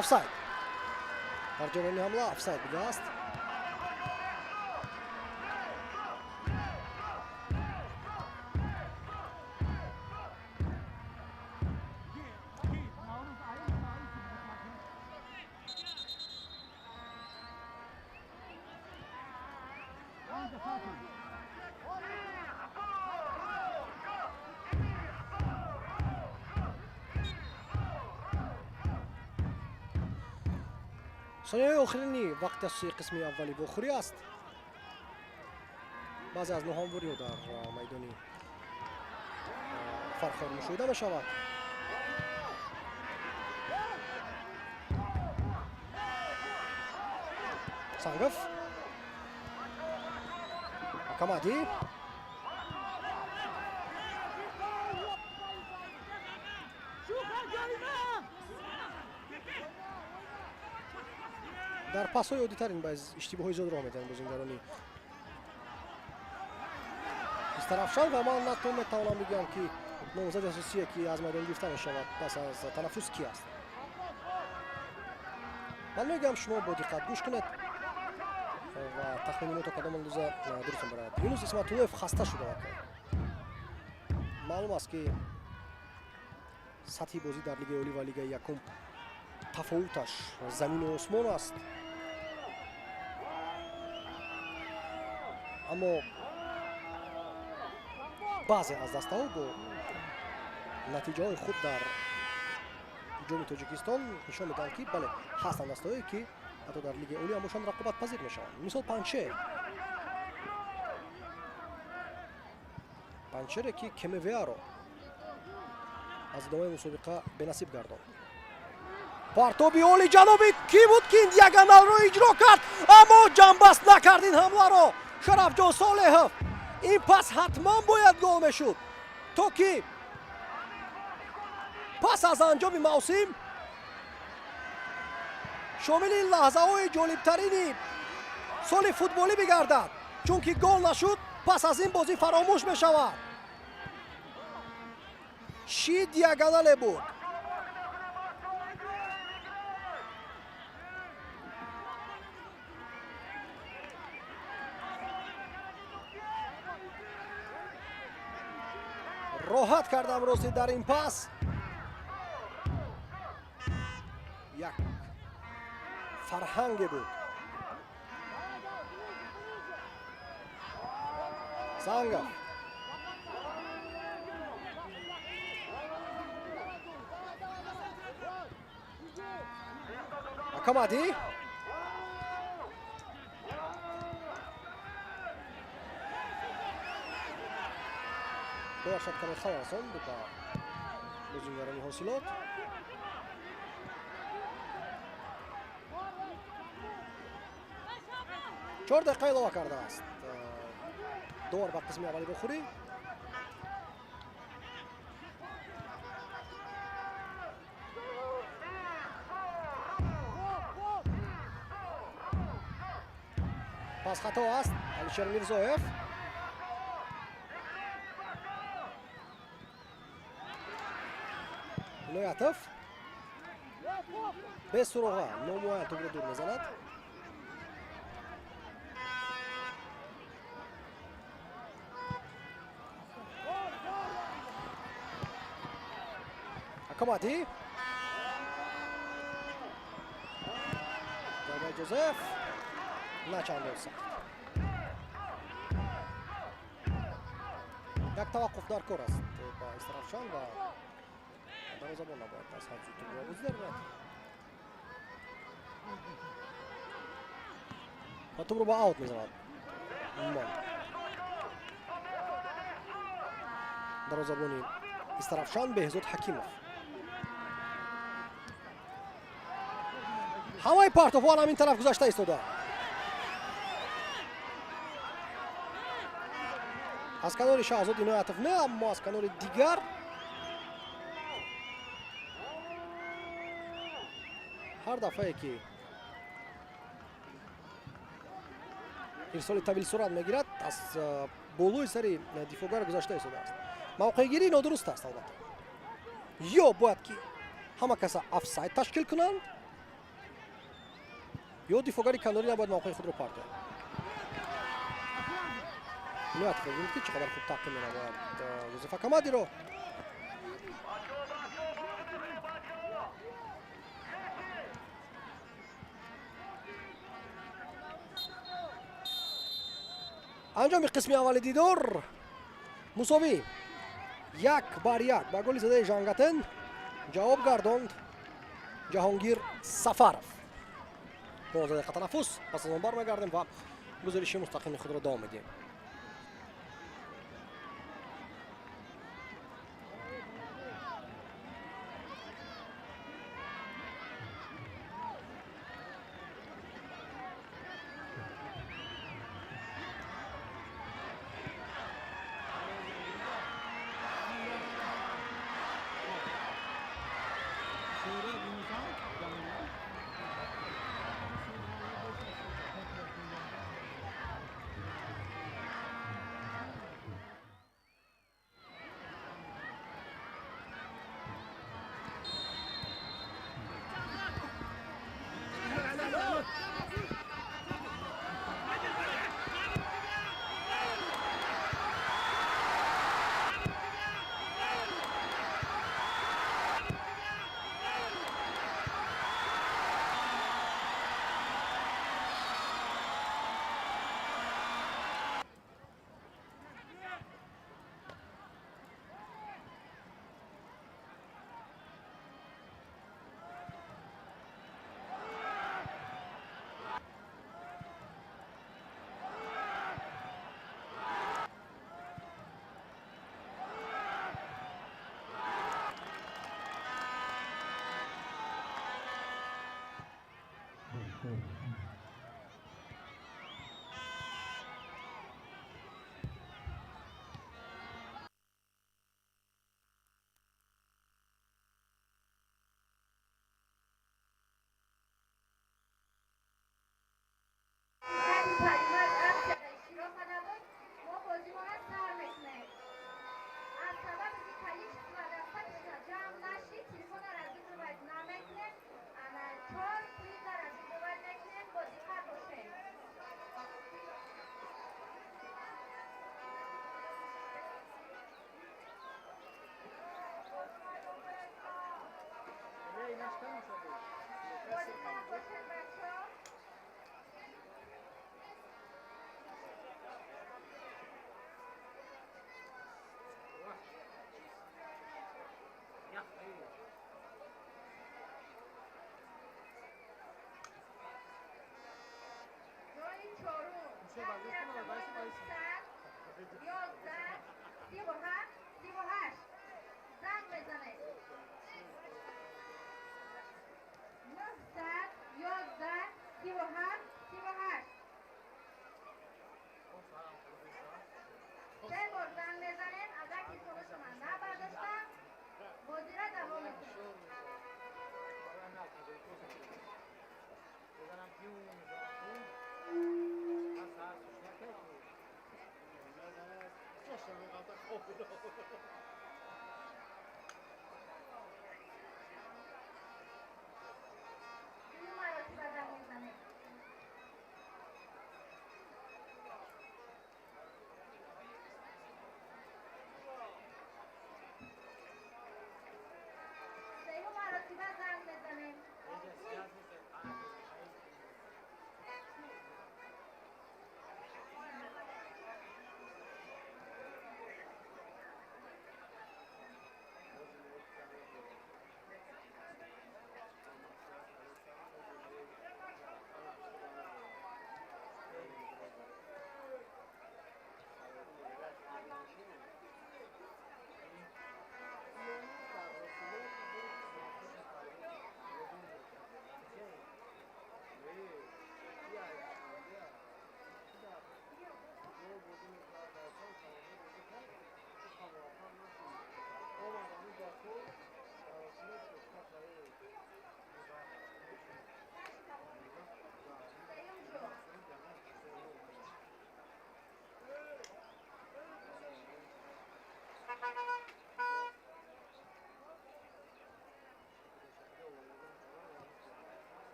Офсайд. Дар ҷараёни ҳамла офсайд будааст. Сонияҳои охирини вақти асосии қисми аввали вохӯрӣ аст. Баъзе аз ноҳамвориҳо дар майдони Фархор мушоҳида мешавад. Сангов. Акамади. Дар пасҳои оддитарин баъз иштибоҳҳои зиёд роҳ медиҳанд бозингарони Истарафшан ва ман на то метавонам бигӯям, ки номзади асосие, ки аз майдон гирифта мешавад пас аз танаффус, ки аст. Ман мегӯям, шумо бо диққат гӯш кунед ва тахмини мо то кадом андоза дуруст мебарад. Юнус Исматуллоев хаста шуда. Маълум аст, ки сатҳи бозӣ дар Лигаи Олӣ ва Лигаи якум тафовуташ замину осмон аст, аммо баъзе аз дастаҳо бо натиҷаҳои худ дар Ҷоми Тоҷикистон нишон медиҳанд, ки бале, ҳастанд дастаҳое, ки ҳатто дар Лигаи Олӣ ҳам бошанд, рақобатпазир мешаванд. Мисол, Панҷшер. Панҷшере, ки Кемевиаро аз идомаи мусобиқа бенасиб гардонд. Партоби оли ҷаноби кӣ буд, ки ин диагоналро иҷро кард, аммо ҷамъбаст накард ин ҳамларо Шарафҷон Солеҳов. Ин пас ҳатман бояд гол мешуд, то ки пас аз анҷоми мавсим шомили лаҳзаҳои ҷолибтарини соли футболӣ бигардад. Чунки гол нашуд, пас аз ин бозӣ фаромӯш мешавад. Чӣ диагонале буд! Роҳат кардам рости дар ин пас. Як фарҳанге буд. Сангов. Акамади. Бошад, каме халал расонд ба бозингарони Ҳосилот. 4 дақиқа илова кардааст довар ба қисми аввали вохӯрӣ. Пас хато аст. Алишер Мирзоев. Иноятов бесуроға, номуайян тӯбро дур мезанад. Акамади. Зарбаи Ҷозеф на чандон сахт. Як таваққуф дар кор аст ба Истарафшан ва дарвозабон набояд аз ҳад зуд тӯбро бозӣ дарорад ва тӯбро ба аут мезанад. Умуман, дарвозабони Истарафшан Беҳзод Ҳакимов. Ҳамаи партовҳо ҳамин тараф гузашта истода. Аз канори Шаҳзод Иноятов не, аммо аз канори дигар ҳар дафъае, ки ирсоли тавил сурат мегирад, аз болои сари дифоъгар гузашта истодааст. Мавқеъгирӣ нодуруст аст албатта. Ё бояд ки ҳама каса офсайд ташкил кунанд, ё дифоъгари канорӣ набояд мавқеи худро партояд. Иноятов, бибинед, ки чӣ қадар хуб таъқиб менамояд Юзуф Акамадиро. Анҷоми қисми аввали дидор, мусовӣ 1-1. Ба голи задаи Жангатен ҷавоб гардонд Ҷаҳонгир Сафаров. 15 дақиқа танаффус, пас аз он бармегардем ва гузориши мустақими худро давом медиҳем. Ҷои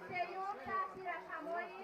сеюм таҳти рақамҳои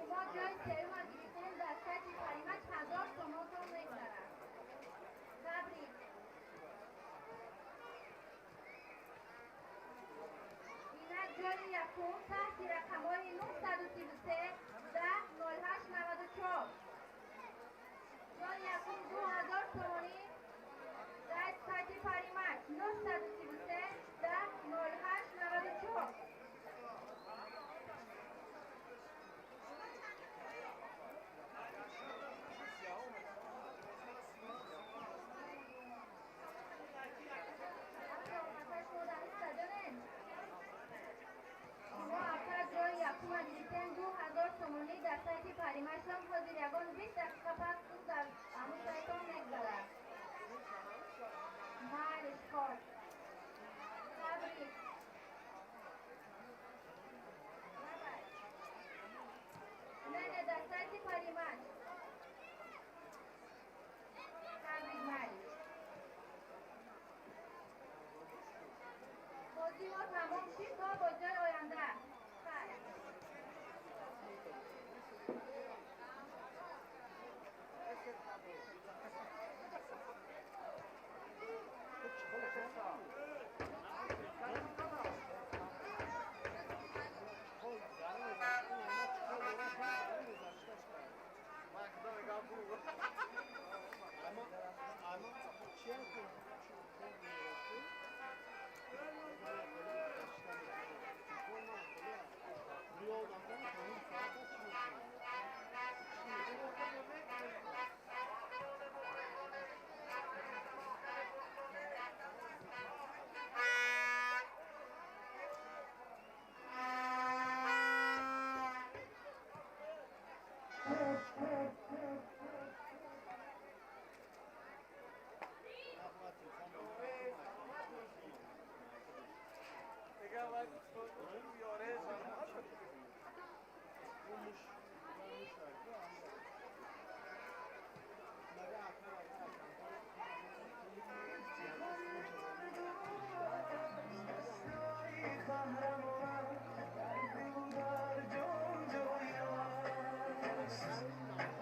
شما جای سوم گرفتن در سطح پریمک 1000 تومان تان میگذرد. تبریک. اینک جای یکم تحت رقمهای 933 10 08 94. جای یکم 2000 تومانی در سطح پریمک 933 10 08 94. در سایت پریمشان حاضر یگان 20 دقیقه پس در همون سایتان میگذرد. معلش کار. تبریک. نه نه در سایت پریمش. تبریک معلش. بازی ما تمام شد تا بازی آینده. خیر. Yes.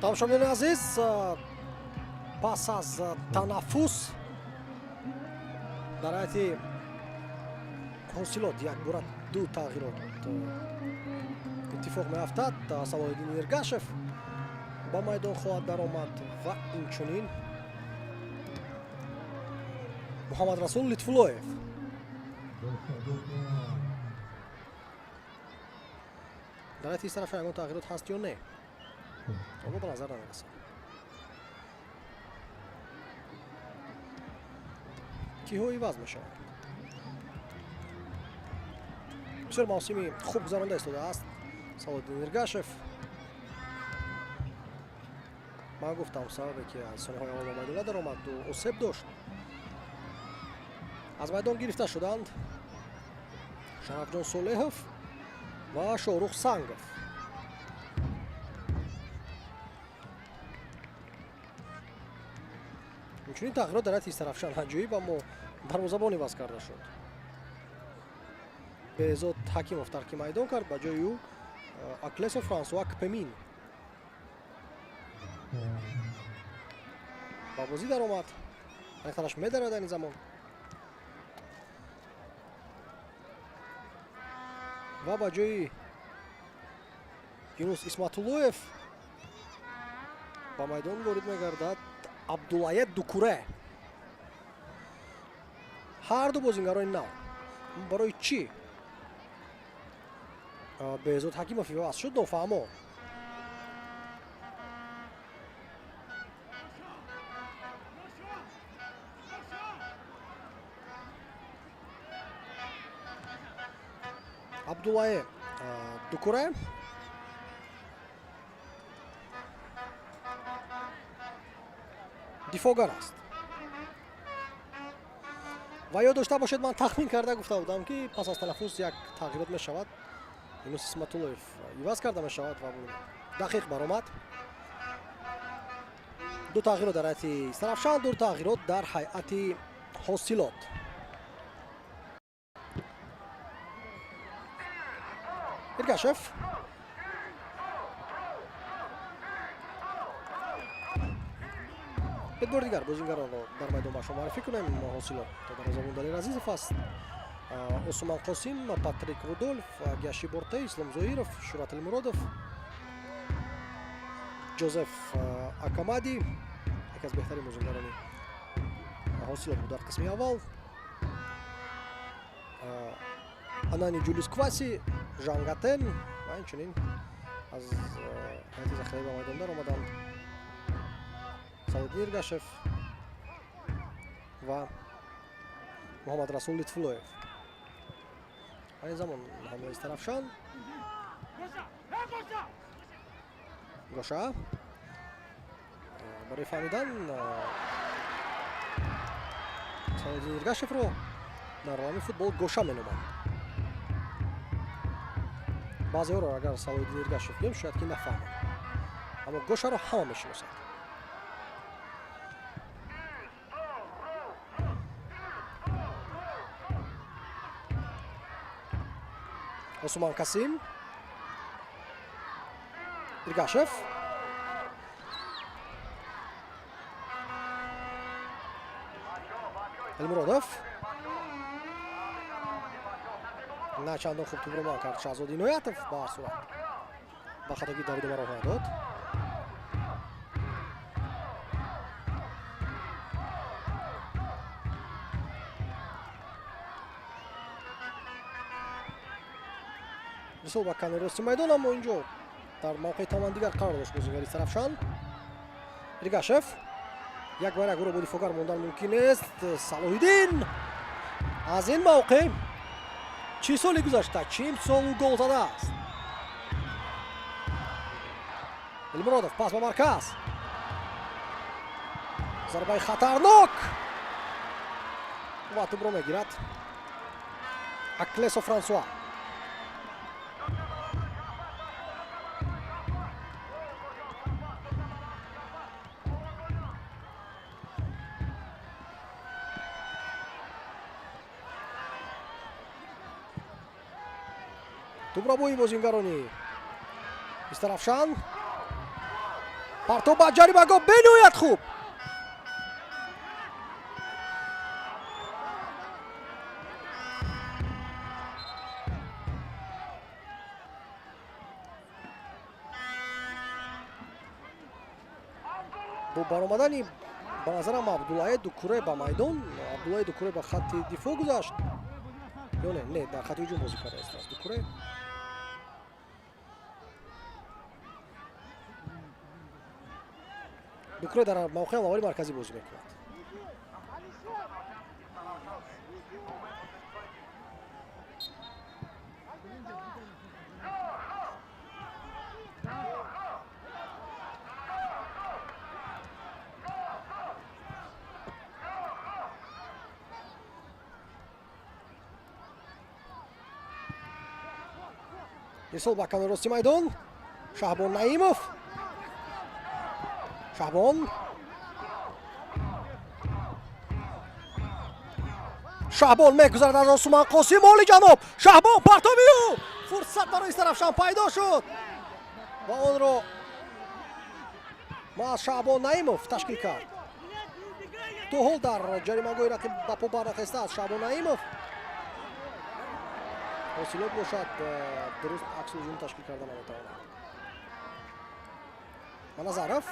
Тамошобинони азиз, пас аз танаффус дар ҳайати Ҳосилот якбора ду тағйирот иттифоқ меафтад. Салоҳиддин Иргашев ба майдон хоҳад даромад ва инчунин Муҳаммадрасул Литфуллоев. Дар ҳайати Истарафшан ягон тағйирот ҳаст ё не? Ҳоло ба назар намерасад. Киҳо иваз мешаванд? Бисёр мавсими хуб гузаронда истодааст Салоҳиддин Иргашев. Ман гуфтам, сабабе ки аз сониҳои аввал ба майдон надаромад, осеб дошт. Аз майдон гирифта шуданд Шарафҷон Солеҳов ва Шоҳрух Сангов. Инчунин тағйирот дар ҳайати Истарафшан аҷоиб, аммо дарвозабон иваз карда шуд. Беҳзод Ҳакимов тарки майдон кард, ба ҷои ӯ Аклесо Франсуа Кпемин ба бозӣ даромад. Ҳақиқаташ медарад ин замон ва ба ҷои Юнус Исматуллоев ба майдон ворид мегардад Абдуллаед Дукуре. Ҳар ду бозингарони нав. Барои чӣ Беҳзод Ҳакимов иваз шуд, нофаҳмо. Абдуллае Дукуре дифогар аст. Ва ёд дошта бошед, ман тахмин карда гуфта будам, ки пас аз танаффус як тағйирот мешавад. Юнус Исматуллоев иваз карда мешавад ва дақиқ баромад. Ду тағйирот дар ҳайати Истарафшан, ду тағйирот дар ҳайати Ҳосилот. Иргашев як бори дигар бозингаронро дар майдон ба шумо муаррифӣ кунем. Ҳосилот дарвозабон Далер Азизов аст, Усман Қосим, Патрик Рудольф, Гяши Борте, Ислом Зоиров, Шурат Элмуродов, Ҷозеф Акамади, яке аз беҳтарин бозингарони Ҳосилот буд дар қисми аввал, Анани Ҷулиус Кваси, Жангатен ва инчунин аз ҳайати захираӣ ба майдон даромаданд Салоҳиддин Иргашев ва Муҳаммадрасул Литфуллоев. Айни замон ҳамлаи Истарафшан. Гоша барои фаҳмидан Салоҳиддин Иргашевро дар олами футбол Гоша меноманд. Баъзеҳоро агар Салоҳиддин Иргашев гӯем, шояд ки нафаҳманд, аммо Гошаро ҳама мешиносанд. Осуман Касим, Иргашев, Элмуродов. На чандон хуб тӯбро ман кард Шаҳзод Иноятов, ба ҳар сурат ба хатогӣ дар идома роҳ надод. Мисол ба канори рости майдон, аммо инҷо дар мавқеи тамоман дигар қарор дошт бозингари Истарафшан. Иргашев як бар як ӯро бо дифогар мондан мумкин нест. Салоҳиддин аз ин мавқеъ чӣ соли гузашта, чӣ имсол ӯ гол задааст. Элмуродов пас ба марказ, зарбаи хатарнок ва тӯбро мегирад Аклесо Франсуа. Тӯбрабои бозингарони Истарафшан. Партоб ба ҷаримагоҳ, бениҳоят хуб. Бо баромадани ба назарам Абдуллае Дукуре ба майдон, Абдуллае Дукуре ба хатти дифоъ гузашт ё не? Не, дар хатти ҳуҷум бозӣ кардааст Дукуре. Дукуре дар мавқеи аввали марказӣ бозӣ мекунад. Ирсол ба канори рости майдон. Шаҳбон Наимов. Шаҳбон. Шаҳбон мегузарад аз Осуман Қосим. Олиҷаноб. Шаҳбон партоби ӯ. Фурсат барои Истаравшан пайдо шуд ва онро маҳз Шаҳбон Наимов ташкил кард. То ҳол дар ҷаримагоҳи рақиб ба по барнахестааст Шаҳбон Наимов. Ҳосилот бошад дуруст акси ҳуҷум ташкил карда наметавонад. Маназаров.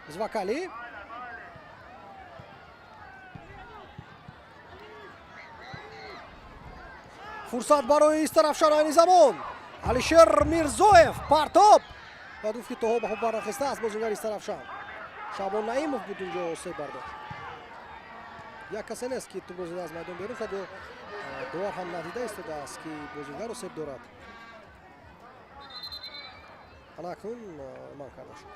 Звакали. Фурсат барои Истаравшан айни замон. Алишер Мирзоев партоб ва гуфт, ки то ҳол ба по барнахестааст бозигари Истаравшан. Шаҳбон Наимов буд унҷо осеб бардошт. Як касе нест, ки тӯбро зада аз майдон берун кард, ё довар ҳам надида истодааст, ки бозингар осеб дорад. Ана акнун манъ карда шуд.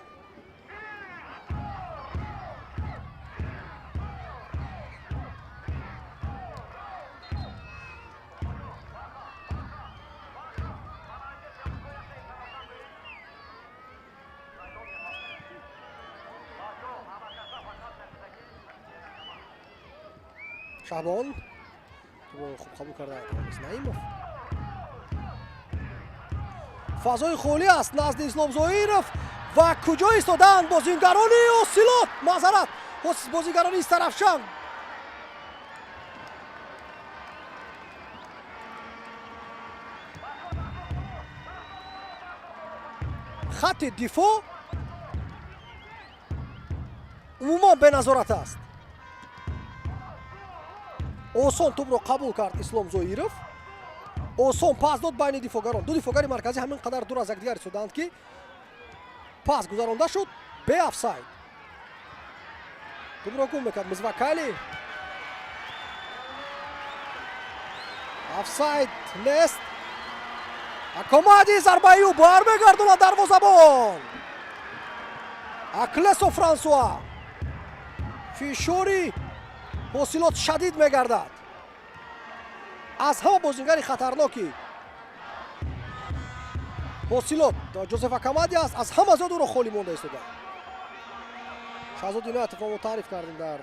Шаҳбон тӯбро хуб қабул карда натавонист Наимов. Фазои холӣ аст назди Ислом Зоиров ва куҷо истодаанд бозингарони Осилот? Маъзарат, бозингарони Истаравшан. Хатти дифоъ умуман беназорат аст. Осон тӯбро қабул кард Ислом Зоиров, осон пас дод байни дифоъгарон. Ду дифоъгари марказӣ ҳамин қадар дур аз якдигар истодаанд, ки пас гузаронда шуд беофсайд. Тӯбро гум мекард Мизвакали. Офсайд нест. Акомади зарбаи ӯ бармегардонад дарвозабон. Аклесо Франсуа. Фишори ҳосилот шадид мегардад. Аз ҳама бозингари хатарноки ҳосилот Ҷозеф Акамади аст, аз ҳама зиёд ӯро холӣ монда истода. Шаҳзод Иноятовро мо таъриф кардем дар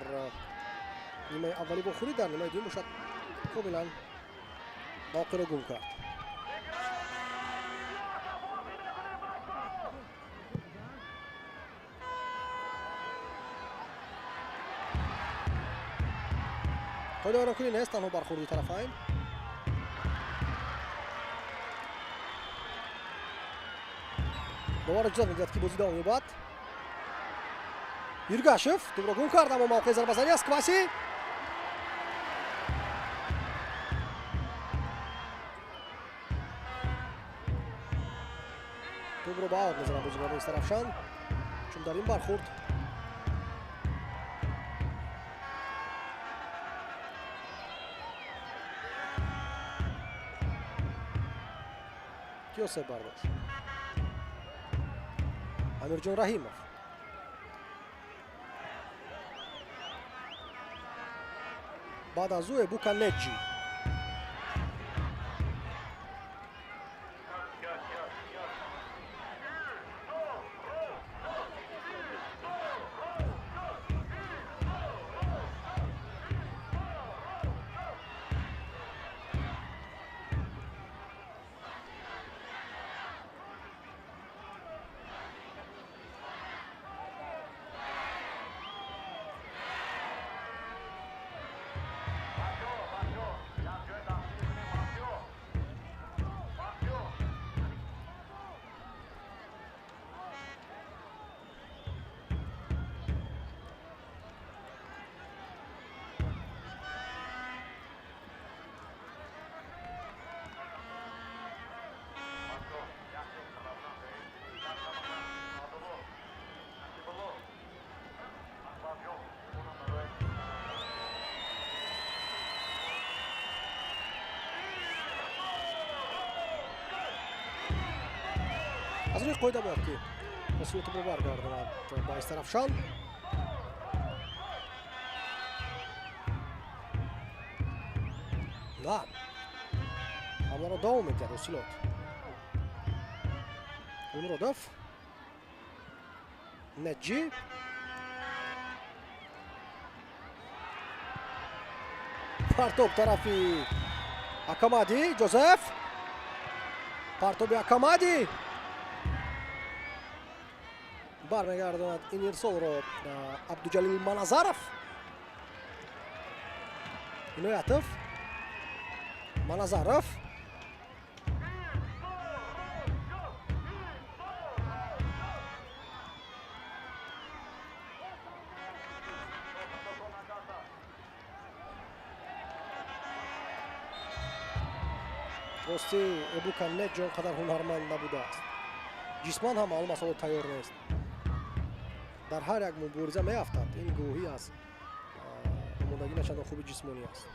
нимаи аввали вохӯрӣ, дар нимаи дуюм бошад комилан мавқеъро гум кард. Қоидавайронкунӣ нест, танҳо бархӯрди тарафайн. Довар иҷозат медиҳад, ки бозӣ давом ёбад. Иргашев тӯбро гум кард, аммо мавқеи зарбазанӣ аст. Кваси тӯбро ба аут мезанад бозигарони Истаравшан, чун дар ин бархӯрд ки осеб бардошт? Амирҷон Раҳимов. Баъд аз ӯ Эбука Неҷи. Аз рӯи қоида бояд ки Ҳосилотро баргардонад ба Истарафшан. На, ҳамларо давом медиҳад Ҳосилот. Умродов, Неҷи, партоб тарафи Акамади, Ҷозеф, партоби Акамади бармегардонад ин ирсолро Абдуҷалил Маназаров. Иноятов, Маназаров, ростӣ Эбука Неҷи он қадар ҳунарманд набудааст. Ҷисман ҳам маълум аст, ҳоло тайёр нест. Дар ҳар як мубориза меафтад. Ин гувоҳӣ аз омодагӣ на чандон хуби ҷисмонӣ аст.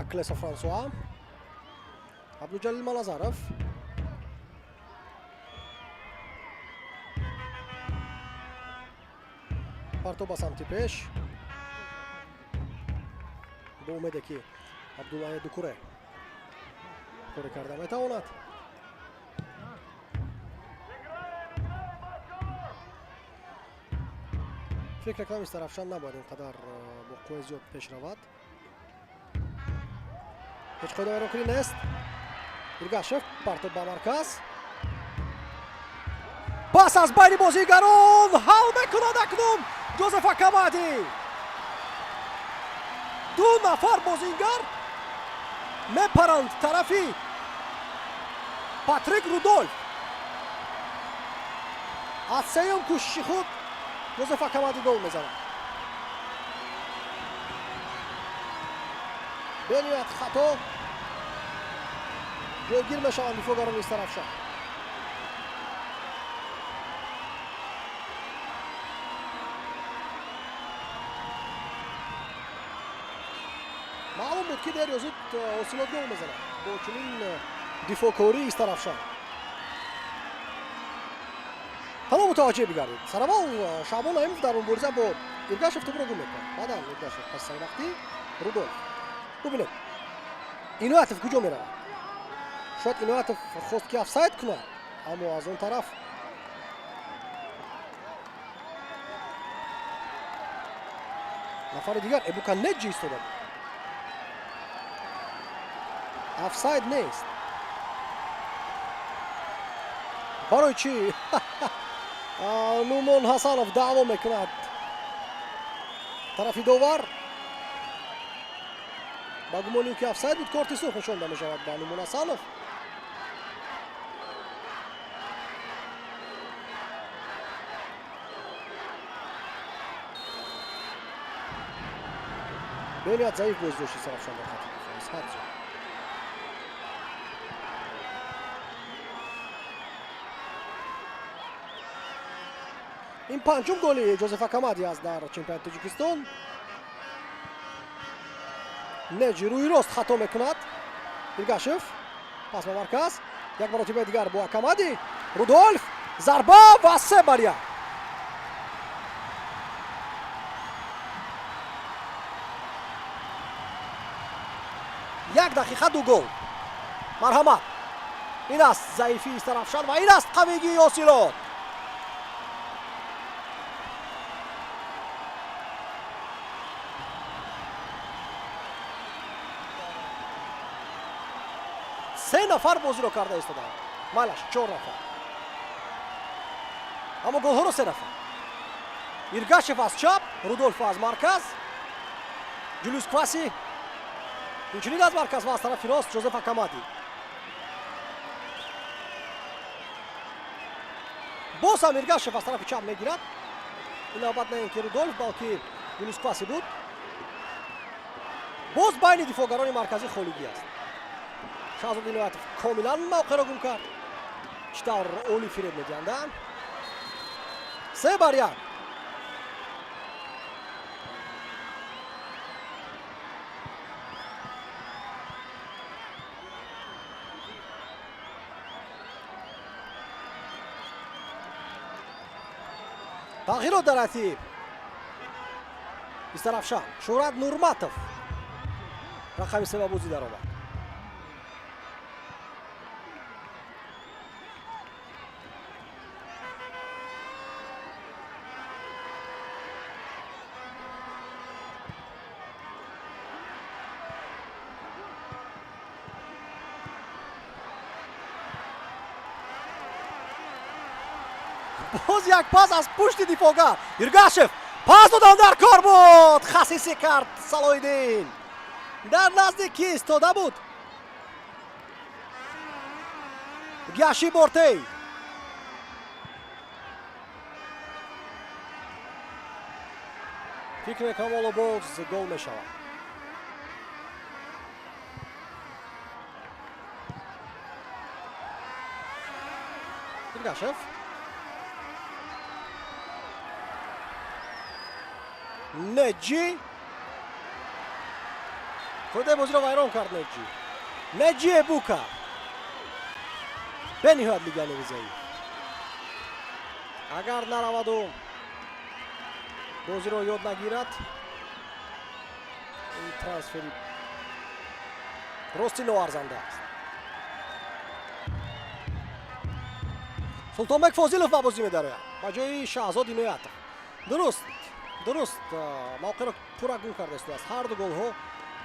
Аклесо Франсуа, Абдуҷалил Маназаров, партоб ба самти пеш бо умеде ки Абдуллаҳи Дукуре коре карда метавонад. Фикр мекунам, Истарафшан набояд ин қадар бо қувваи зиёд пеш равад. Ҳеҷ қоидавайронкунӣ нест. Иргашев, партоб ба марказ, пас аз байни бозигарон ҳал мекунад акнун Ҷозеф Акамади. Ду нафар бозингар мепаранд тарафи Патрик Рудольф. Аз сеюм кӯшиши худ Ҷозеф Акамади гол мезанад. Бениҳоят хато ҷойгир мешаванд дифоъгарони Истарафшан. Маълум буд, ки дер ё зуд Ҳосилот гол мезанад бо чунин дифоъкории Истарафшан. Ҳало мутаваҷҷеҳ бигардед. Сараввал Шаъбон Наимов дар мубориза бо Иргашев тӯбро гум мекунад. Баъдан Иргашев пас саривақтӣ Рудольф. Бубинед, Иноятов куҷо меравад? Шояд Иноятов хост, ки офсайд кунад, аммо аз он тараф нафари дигар Эбука Неҷи истода буд. Офсайд нест. Барои чӣ Нумон Ҳасанов даъво мекунад тарафи довар? Ба гумони ӯ ки офсайд буд, корти сурх нишонда мешавад ба Нумон Ҳасанов. Бениҳоят заиф бозӣ дошт Истарафшан дар хати дифоъ, аз ҳад зиёд. Ин панҷум голи Ҷозеф Акамади аст дар чемпионати Тоҷикистон. Неҷи рӯи рост хато мекунад. Иргашев пас ба марказ, як маротибаи дигар бо Акамади, Рудольф, зарба ва 3-1. Як дақиқа ду гол. Марҳамат, ин аст заифии Истарафшан ва ин аст қавигии Ҳосилот. Се нафар бозиро карда истодаанд, майлаш чор нафар, аммо голҳоро се нафар. Иргашев аз чап, Рудольф аз марказ, Ҷулиус Кваси инчунин аз марказ ва аз тарафи рост Ҷозеф Акамади. Боз ҳам Иргашев аз тарафи чап мегирад. Ин навбат на ин ки Рудольф, балки Ҷулиус Кваси буд. Боз байни дифоъгарони марказӣ холигӣ аст. Шаҳзод Иноятов комилан мавқеъро гум кард. Чӣ тавр олӣ фиреб медиҳанда. 3-1. Тағйирот дар ҳайати Истарафшан. Шӯҳрат Нурматов рақами 3 ба бозӣ даромад. Боз як пас аз пушти дифоъгар. Иргашев пас додан дар кор буд, хасисӣ кард Салоҳиддин. Дар наздикӣ истода буд Гяши Бортей. Фикр мекунам, ҳоло боз гол мешавад. Иргашев, Неҷи қоидаи бозиро вайрон кард. Неҷи Эбука бениҳоят легионери заиф. Агар нараваду бозиро ёд нагирад, ин трансфери рости ноарзанда аст. Султонбек Фозилов ба бозӣ медарояд ба ҷои Шаҳзод Иноятов. Дуруст, мавқеъро пурра гум карда истодааст. Ҳар ду голҳо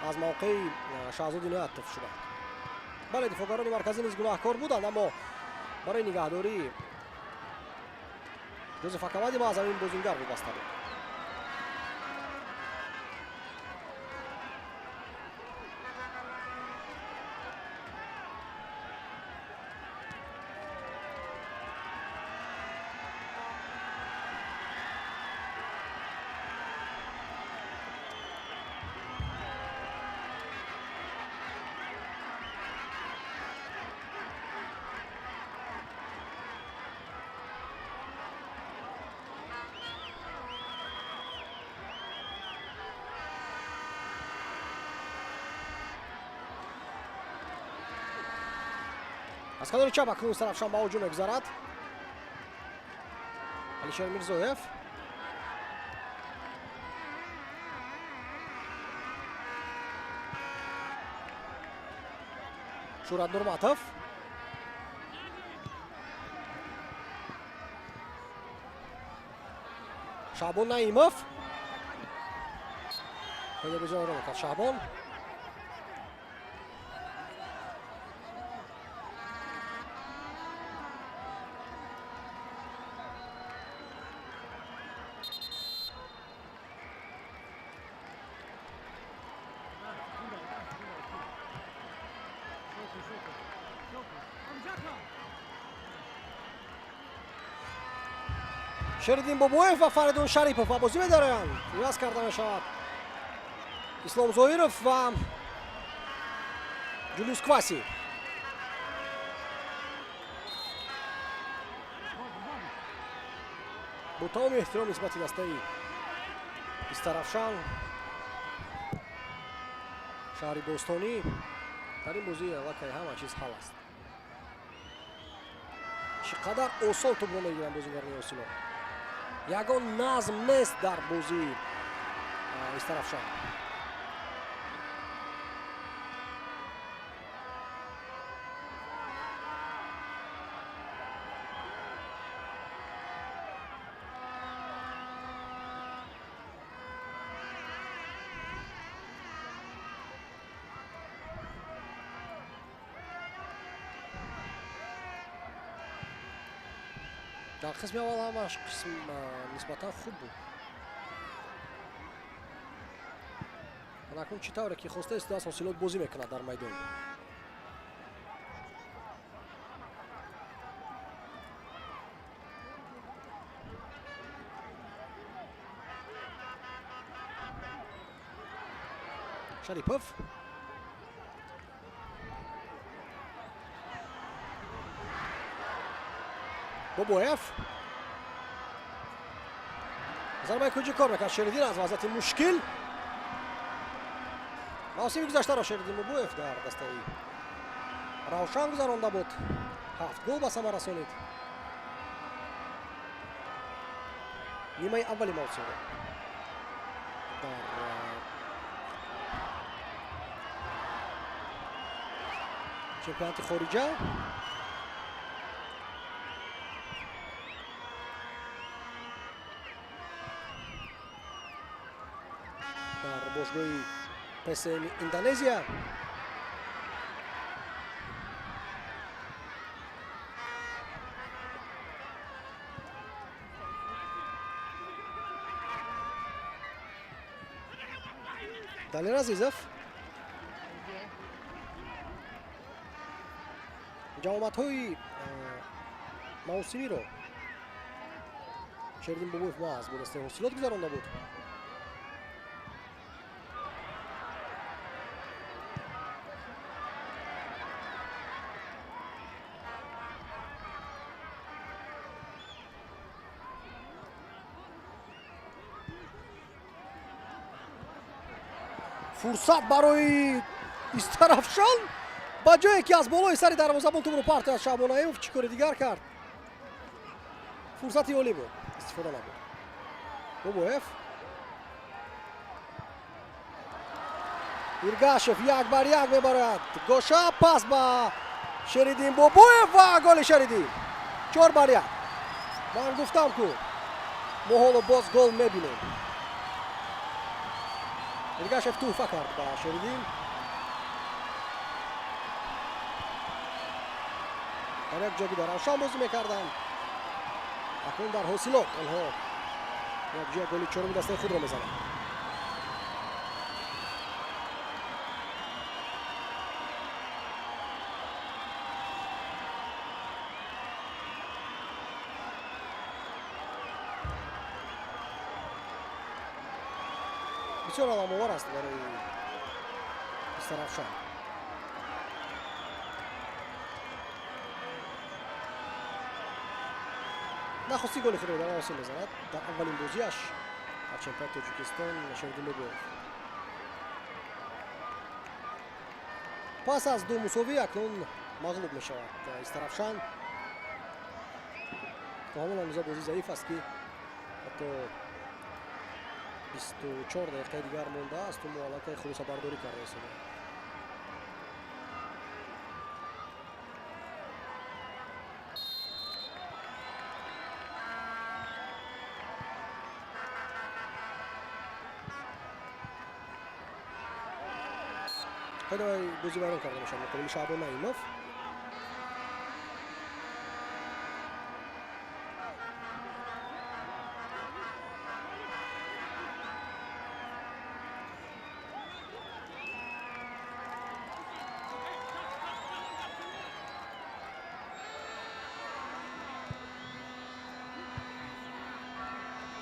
аз мавқеи Шаҳзод Иноятов шуданд. Бале, дифоъгарони марказӣ низ гунаҳкор буданд, аммо барои нигаҳдории Ҷозеф Акамади аз ҳамин бозингар вобаста буд. Аз канори чап акнун Истарафшан ба ҳуҷум мегузарад. Алишер Мирзоев, Шӯҳрат Нурматов, Шаҳбон Наимов. Қоида бозиро вайрон мекард Шаҳбон. Шериддин Бобоев ва Фаридун Шарипов ба бозӣ медароянд. Иваз карда мешавад Ислом Зоиров ва Ҷулиус Кваси. Бо тамоми эҳтиром нисбати дастаи Истарафшан, шаҳри бостонӣ, дар ин бозӣ аллакай ҳама чиз ҳал аст. Чӣ қадар осон тӯбро мегиранд бозигарони Осило. Ягон назм нест дар бозии Истарафшан. Дар қисми аввал ҳамаш қисм нисбатан хуб буд. Акнун чӣ тавре ки хоста истодааст, Ҳосилот бозӣ мекунад дар майдон. Шарипов, Бобоев, зарбаи куҷи кор мекард Шериддин аз вазъияти мушкил. Мавсими гузаштаро Шериддин Бобоев дар дастаи Равшан гузаронда буд, 7 гол ба самар расонид. Нимаи аввали мавсимро дар чемпионати хориҷа дар бошгоҳи ПСМ Индонезия Далер Азизов ҷамъомадҳои мавсимиро Шериддин Бобоев маҳз бо дастаи ҳосилот гузаронда буд. Фурсат барои Истарафшан ба ҷое ки аз болои сари дарвозабон тӯбро партояд, Шаъбон Наимов чӣ кори дигар кард? Фурсати олӣ буд, истифода набуд. Бобоев, Иргашев як бар як мебарояд, гоша пас ба Шериддин Бобоев ва голи Шериддин. 4-1. Ман гуфтам ку мо ҳоло боз гол мебинем. Иргашев туҳфа кард ба Шериддин. Дар як ҷоги дар Равшан бозӣ мекарданд, акнун дар ҳосилот онҳо як ҷоя голи чоруми дастаи худро мезананд. Бисёр аламовар аст барои Истарафшан. Нахусти голи худро дар мавсим мезанад дар аввалин бозиаш дар чемпионати Тоҷикистон Шериддин Бобоев. Пас аз ду мусовӣ акнун мағлуб мешавад Истарафшан. То ҳамон андоза бозӣ заиф аст, ки ҳатто 24 дақиқаи дигар мондааст, мо аллакай хулосабардорӣ карда истодаем. Қайдаи бозӣ вайрон карда мешавад муқобили Шаъбон Наимов.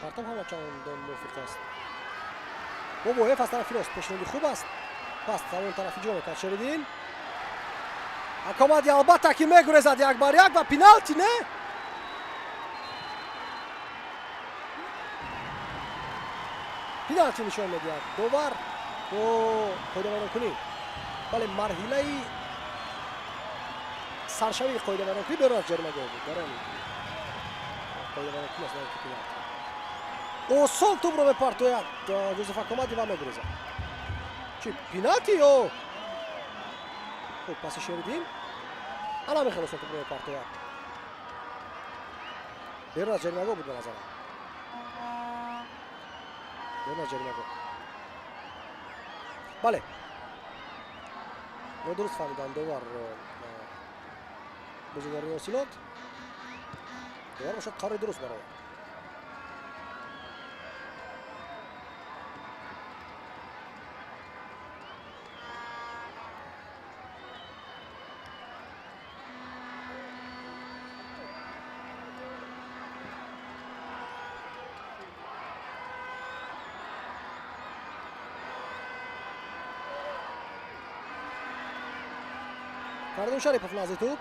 Партов ҳама чандон мувофиқ аст. Бобоев аз тарафи рост пешниҳоди хуб аст. Пас ҳамон тараф иҷро мекард Шериддин. Акомади албатта ки мегурезад як бар як ва пеналти не? Пеналти нишон медиҳад довар бо қоидавайронкунӣ. Бале, марҳилаи саршавии қоидавайронкунӣ берун аз ҷаримагоҳ буд. Барои ҳамин қоидавайронкунӣ аст, на ин ки пеналти. Осон тӯбро мепартояд Ҷозеф Акомади ва мегурезад. Чӣ пеналти ё? Хуб, паси Шериддин. Ана мехел осон тӯбро мепартояд. Берун аз ҷаримагоҳ буд ба назарам. Берун аз ҷаримагоҳ. Бале. Нодуруст фаҳмиданд довар бозигарони ҳосилот. Довар бошад қарори дуруст баровард. Фаридун Шарипов назди тӯб.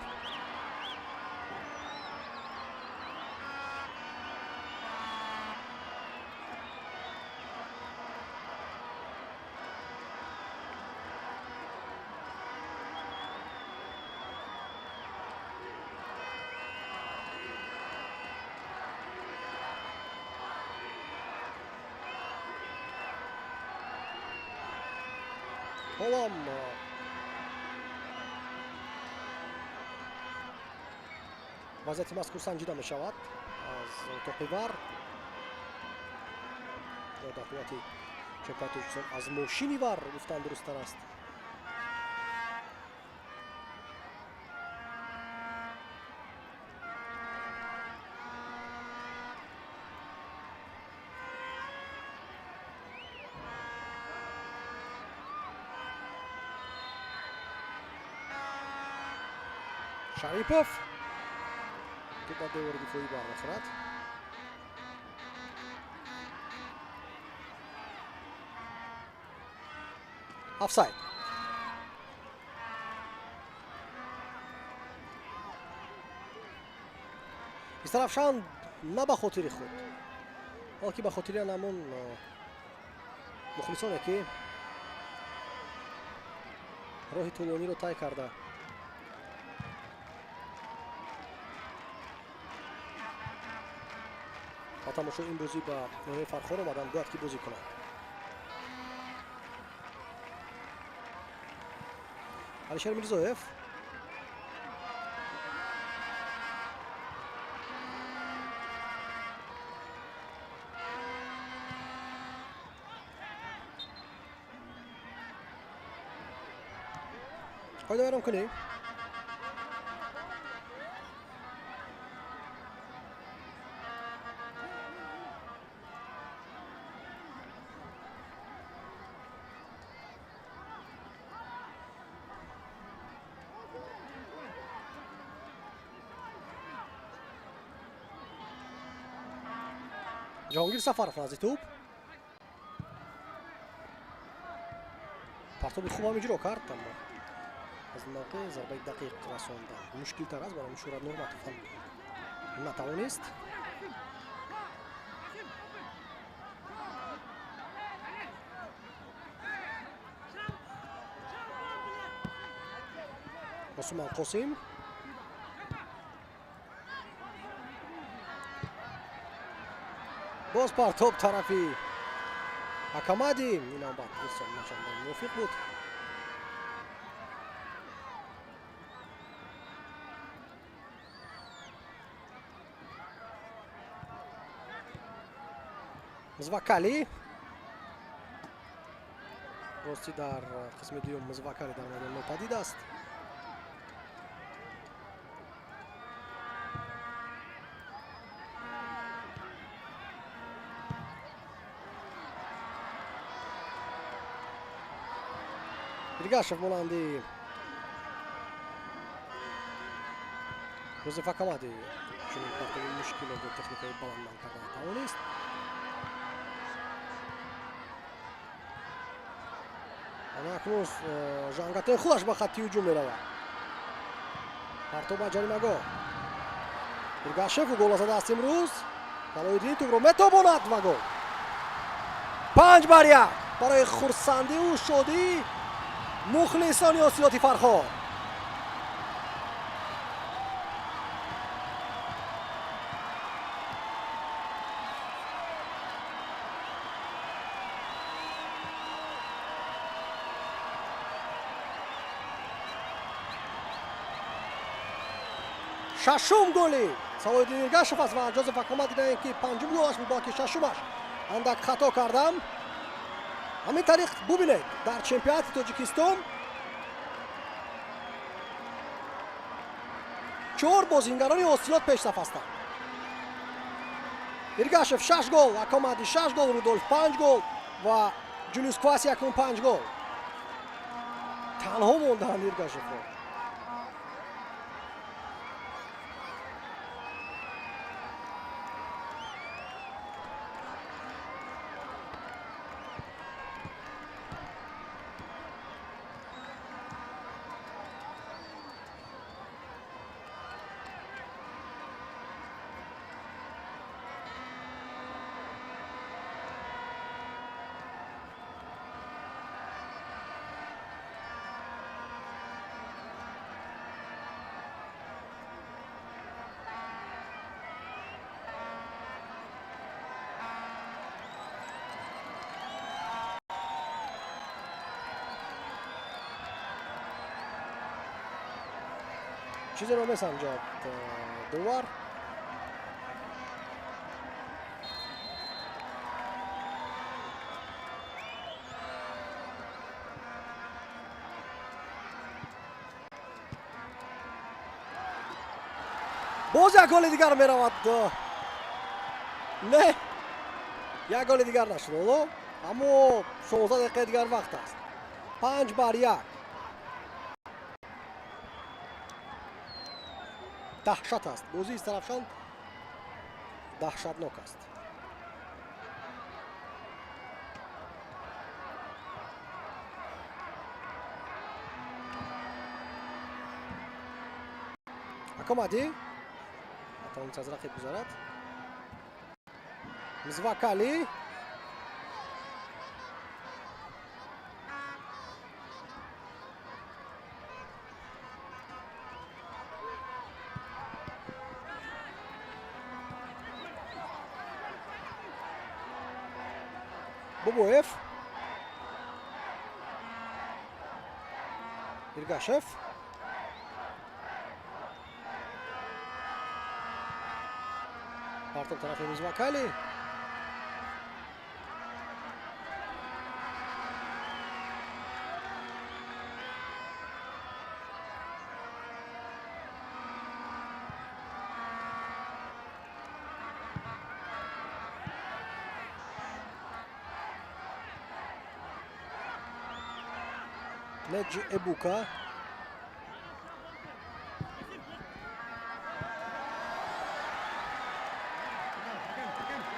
Ҳолам вазъияти мазкур санҷида мешавад аз утоқи ВАР ё дар ҳолати чемпионати Тоҷикистон аз мошини ВАР гуфтан дурусттар аст. Шарипов туп ба девори дифоӣ бармехӯрад. Офсайд. Истарафшан на ба хотири худ, балки ба хотири ҳамон мухлисоне, ки роҳи тӯлониро тай карда ба тамошои ин бозӣ ба ноҳияи Фархор омаданд, бояд ки бозӣ кунанд. Алишер Мирзоев қоида вайрон кунӣ. Ҷаҳонгир Сафаров назди туп партоби хубам иҷро кард, аммо аз мавқеъ зарбаи дақиқ расондан мушкилтар аст. Барои Шӯҳрат Нурматов ҳам натавонист. Осман Қосим боз партоб тарафи Акамади. Ин навбат ирсол начандон мувофиқ буд. Музвакали рости дар қисми дуюм Музвакали дар майдон нопадид аст. Иргашев монанди Жозеф Акамади чунин партоби мушкилро бо техникаи баланд ман карда натавонист. Ана акнун Жангатен худаш ба хатти ҳуҷум меравад. Партоб ба ҷаримагоҳ. Иргашев гол задааст имрӯз. Салоҳиддин тӯбро метобонад ва гол. 5-1 барои хурсандиву шодии мухлисони ҳосилоти Фархор. Шашум голи Салоҳиддин Иргашев аст ва Ҷозеф Акамади дидаем, ки панҷум голаш буд, балки шашумаш. Андак хато кардам. Ҳамин тариқ бубинед, дар чемпионати Тоҷикистон 4 бозингарони ҳосилот пешсаф ҳастанд. Иргашев 6 гол, Акамади 6 гол, Рудолф 5 гол ва Ҷулиус Кваси акнун 5 гол. Танҳо мондаанд Иргашевро. Чизеро месанҷад довар. Боз як голи дигар меравад. Не, як голи дигар нашуд ҳоло, аммо 16 дақиқаи дигар вақт аст. 5-1. Даҳшат аст. Бозии Истаравшан даҳшатнок аст. Акомади тавонист аз рақиб гузарад. Мзвакали. Бобоев. Иргашев. Партов тарафи Мзвакали. Неджи Эбука.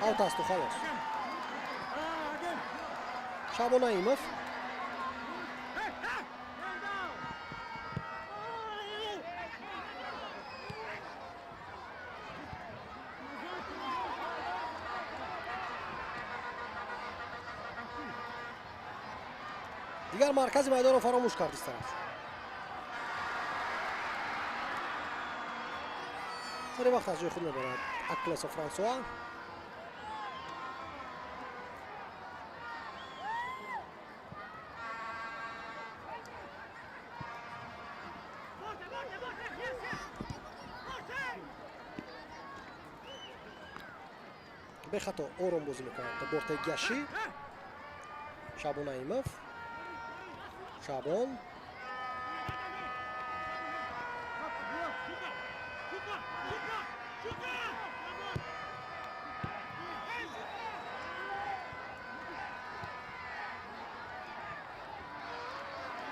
Аут асту халос. Шабон Наимов. Дигар маркази майдонро фаромӯш кард Истаравшан. Сари вақт аз ҷои худ мебарад Аклесо Франсуа. Бехато ором бозӣ мекунад Бортаи Гяши. Шабон Наимов. Шабон.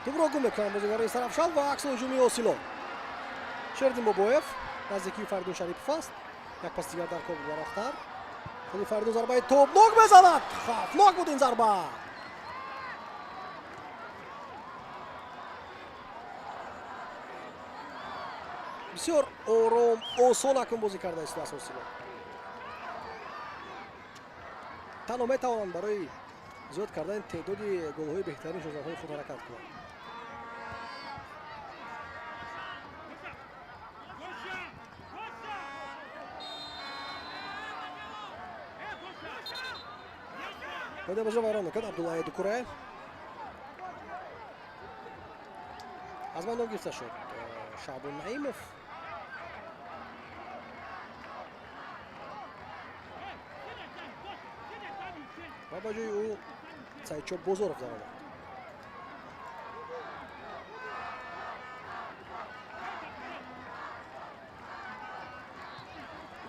Тӯбро гум мекунанд бозигарони Истаравшан ва акси ҳуҷуми Осилон. Шердин Бобоев наздикии Фаридун Шарипов аст. Як пас дигар дар кор барохтар. Худи Фаридун зарбаи тобнок мезанад. Хавфнок буд ин зарба. Бисёр ором, осон акун бозӣ карда истодааст Осилон. Танҳо метавонанд барои зиёд кардани теъдоди голҳои беҳтарин шозанҳои худ ҳаракат кунанд. Қоидабозиро вайрон мекард Абдуллаи Дукуре. Аз майдон гирифта шуд Шаъбон Наимов. Ва ба ҷои ӯ Саидчоп Бозоров даромад.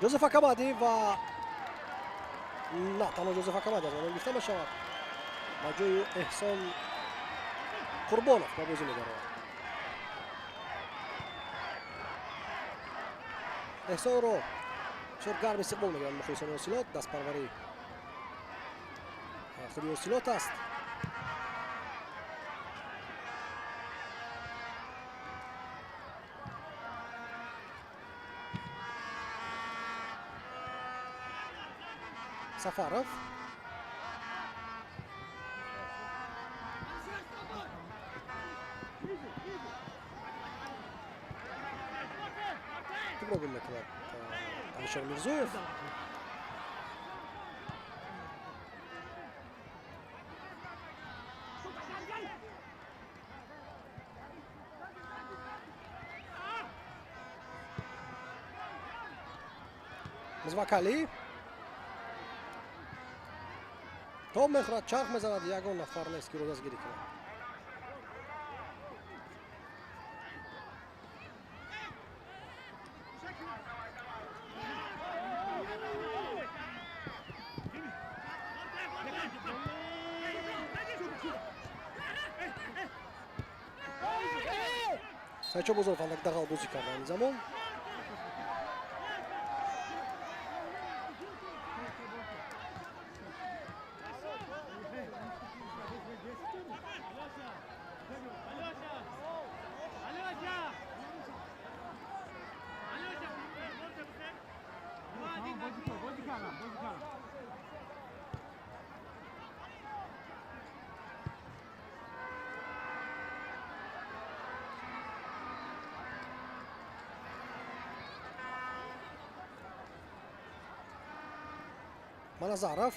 Ҷозеф Акамади ва на танҳо Ҷозеф Акамади аз майдон гирифта мешавад. Ба ҷои Эҳсон Қурбонов ба бозӣ медарояд. Эҳсонро бисёр гарм истиқбол мегиранд мухлисони Осилот. Дастпарвари худи Осилот аст. Сафаров. Тӯбро гум мекунад Алишер Мирзоев. Музвакалӣ тоб мехӯрад, чарх мезанад, ягон нафар нест, ки дастгирӣ кунад. Сайчо Бозоров андак дағал бозӣ кард ҳамин замон. Маназаров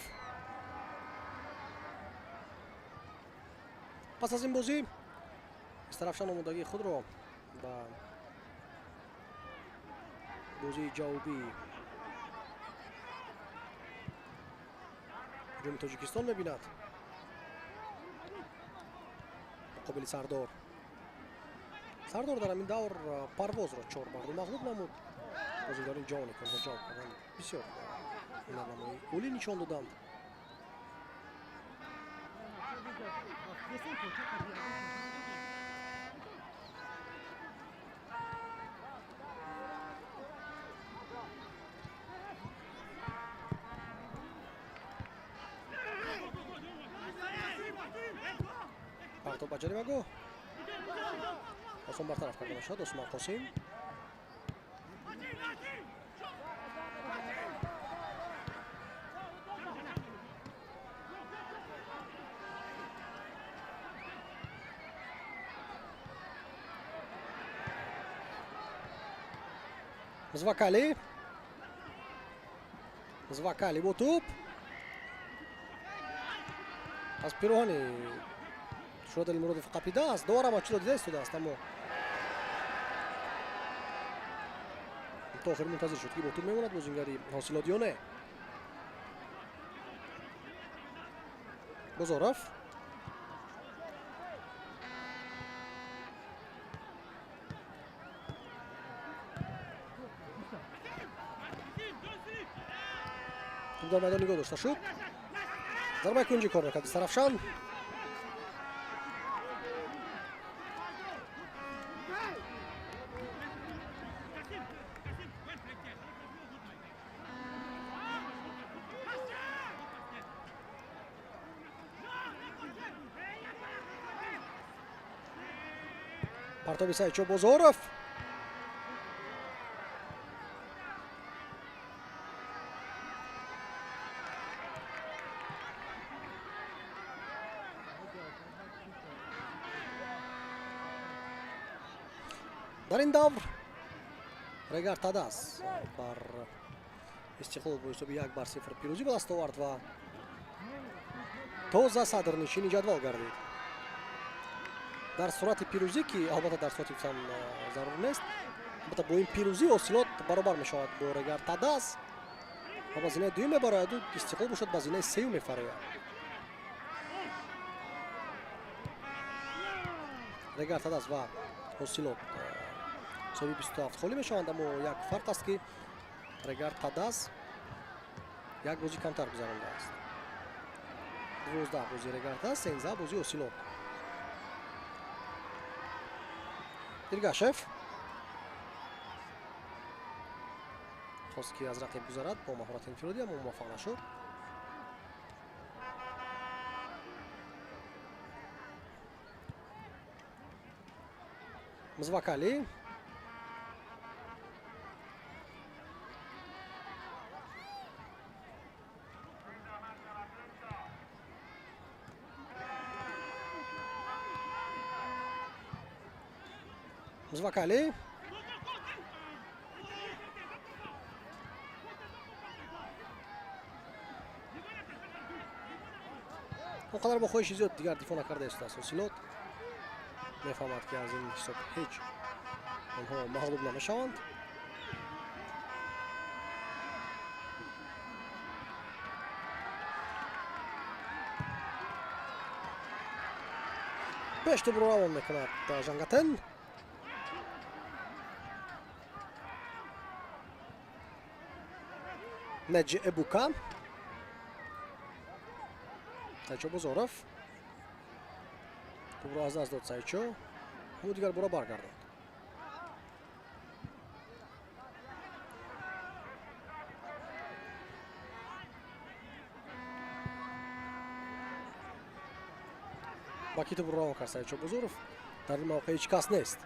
пас аз ин бозӣ Истарафшан омодагии худро ба бозии ҷавобии ҷоми Тоҷикистон мебинад муқобили Сардор. Сардор дар ҳамин давр Парвозро 4-2 мағлуб намуд. Бозигарони ҷавоне, ки онҳо ҷалб карданд, бисёр ҳунарнамоии олӣ нишон доданд. Партоб ба ҷаримагоҳ осон бартараф карда мешавад. Осман Қосим Музвакалӣ, Музвакалӣ бо тӯб аз пироҳани Шуродали Муродов қапидааст. Довар ама чиро дида истодааст, аммо то охир мунтазир шуд, ки бо тӯб мемонад бозингари Ҳосилот ё не. Бозоров тӯб дар майдон нигоҳ дошта шуд. Зарбаи кунҷӣ кор мекард Истарафшан. Партоби Сайчо Бозоров дар ин давр Регар Тадас бар Истиқлол бо ҳисоби 1-0 пирӯзӣ ба даст овард ва тоза садрнишини ҷадвал гардид. Дар сурати пирӯзӣ, ки албатта дар сурати гуфтан зарур нест, албатта бо ин пирӯзӣ Ҳосилот баробар мешавад бо Регар Тадас ва ба зинаи дуюм мебарояду Истиқлол бошад ба зинаи сеюм мефарояд. Регар Тадас ва Ҳосилот соҳиби 27 холӣ мешаванд, аммо як фарқ аст, ки Регар Тадас як бозӣ камтар гузарондааст. 12 бозии Регар Тадас, 13 бозии Ҳосилот. Иргашев хост, ки аз рақиб гузарад бо маҳорати инфиродӣ, аммо муваффақ нашуд. Музвакалӣ Музвакалӣ он қадар бо хоҳиши зиёд дигар дифоъ накарда истодааст. Ҳосилот мефаҳмад, ки аз ин ҳисоб ҳеҷ онҳо мағлуб намешаванд. Пеш тӯбро равон мекунад Жангатен. Неҷи Эбука. Сайчо Бозоров. Тӯбро аз даст дод Сайчо. Ҳамун дигар бора баргардонд. Ба ки тӯбро равон кард Сайчо Бозоров? Дар ин мавқеъ ҳеҷ кас нест.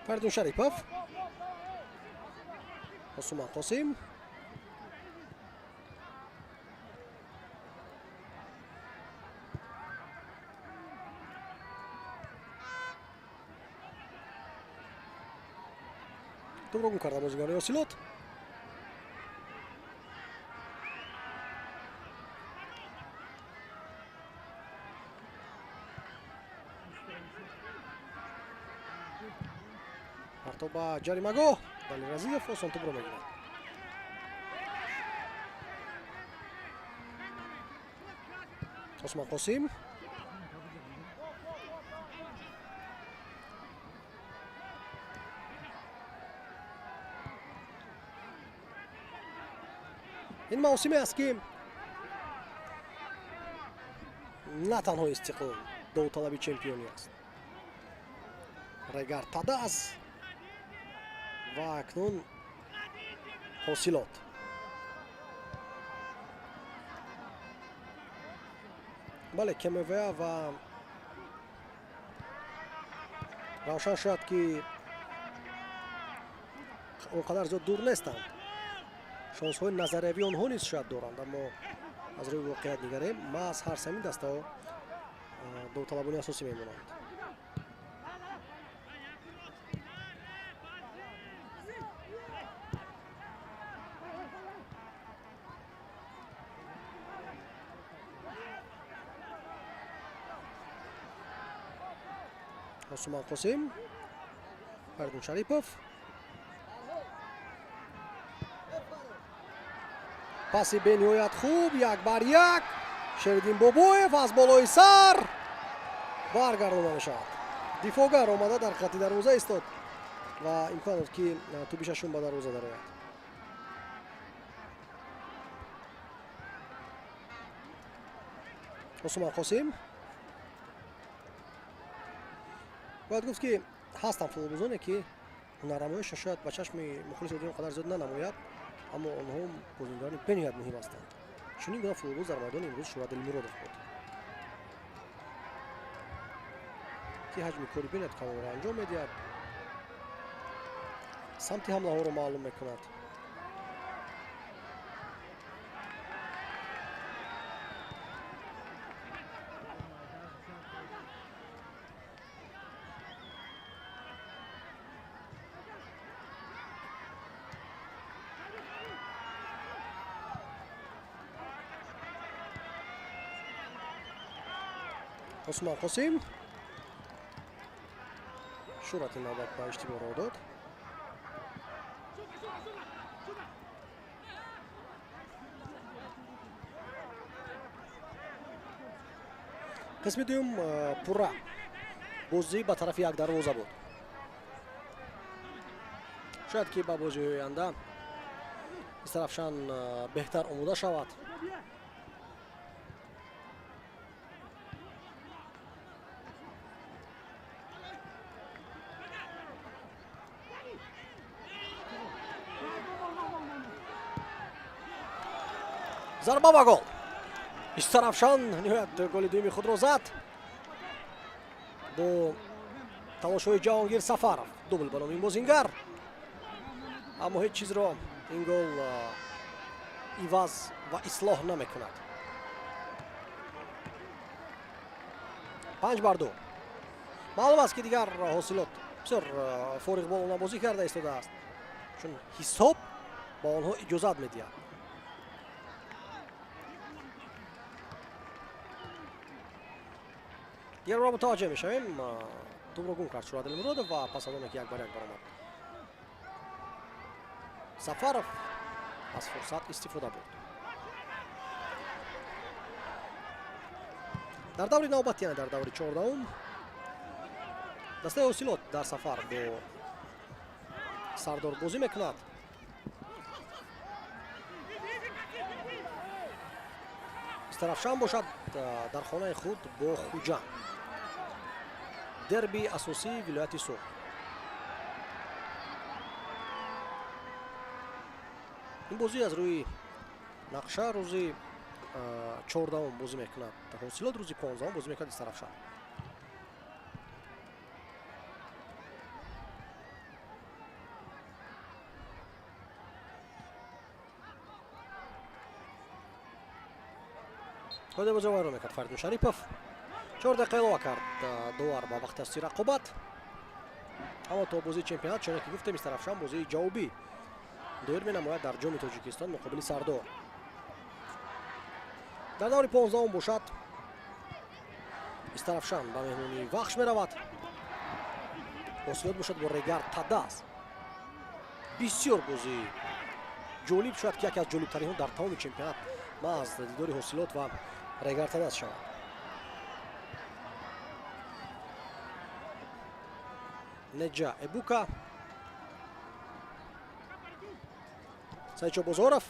Фаридун Шарипов. Осуман Қосим. Тӯбро гум карда бозигари Ҳосилот. Партоб ба ҷаримагоҳ. Далер Азизов осон тӯбро мегирад. Осман Қосим. Ин мавсиме аст, ки на танҳо Истиқлол довталаби чемпионӣ аст. Регар Тадаз ва акнун Ҳосилот. Бале, КМВ ва Равшан шояд ки он қадар зиёд дур нестанд. Шонсҳои назариявии онҳо низ шояд доранд, аммо аз рӯи воқеият нигарем, маҳз ҳар самин дастаҳо довталабони асосӣ мемонанд. Осуман Қосим, Фаридун Шарипов. Паси бениҳоят хуб, як бар як. Шериддин Бобоев аз болои сар баргардонда мешавад. Дифоъгар омада дар хати дарвоза истод ва имкон дод, ки тӯби шашум ба дарвоза дарояд. Осуман Қосим. Бояд гуфт, ки ҳастанд футболбозоне, ки ҳунарнамоишон шояд ба чашми мухлиси оддӣ он қадар зиёд нанамояд, аммо онҳо бозингарони бениҳоят муҳим ҳастанд. Чунин гуна футболбоз дар майдони имрӯз Шӯҳратдил Муродов буд, ки ҳаҷми кори бениҳоят калонро анҷом медиҳад, самти ҳамлаҳоро маълум мекунад. Осман Қосим. Шӯҳрати навбат ба иштибоҳ роҳ дод. Қисми дуюм пурра бозӣ ба тарафи як дарвоза буд. Шояд ки ба бозиҳои оянда Истарафшан беҳтар омода шавад. Зарба ба гол. Истарафшан ниҳоят голи дуюми худро зад бо талошҳои Ҷаҳонгир Сафаров, дубл ба номи ин бозингар, аммо ҳеҷ чизро ин гол иваз ва ислоҳ намекунад. 5-2. Маълум аст, ки дигар Ҳосилот бисёр фориғболона бозӣ карда истодааст, чун ҳисоб Ба онҳо иҷозат медиҳад. Дигар бора мутаваҷҷеҳ мешавем. Тӯбро гум кард Шурадил Муродов ва пас аз оне ки як бар як баромад, Сафаров аз фурсат истифода бурд. Дар даври навбат, яъне дар даври 14-ум, дастаи Ҳосилот дар сафар бо Сардор бозӣ мекунад. Истарафшан бошад дар хонаи худ бо Хуҷанд. Дерби асосии вилояти Суғд. Ин бозӣ аз рӯи нақша рӯзи 14-ум бозӣ мекунад Ҳосилот, рӯзи 15-ум бозӣ мекунад Истарафшан. Қоидаи бозиро вайрон мекард Фаридун Шарипов. 4 дақиқа илова кард довар ба вақти асосии рақобат. Аммо то бозии чемпионат, чуноне ки гуфтем, Истарафшан бозии ҷавобӣ доир менамояд дар Ҷоми Тоҷикистон муқобили Сардор. Дар даври 15-ум бошад Истарафшан ба меҳмонии Вахш меравад. Ҳосилот бошад бо Регар Тадас. Бисёр бозии ҷолиб, шояд ки яке аз ҷолибтаринҳо дар тамоми чемпионат маҳз дидори Ҳосилот ва Регар Тадас шавад. Неҷа Эбука, Сайчо Бозоров,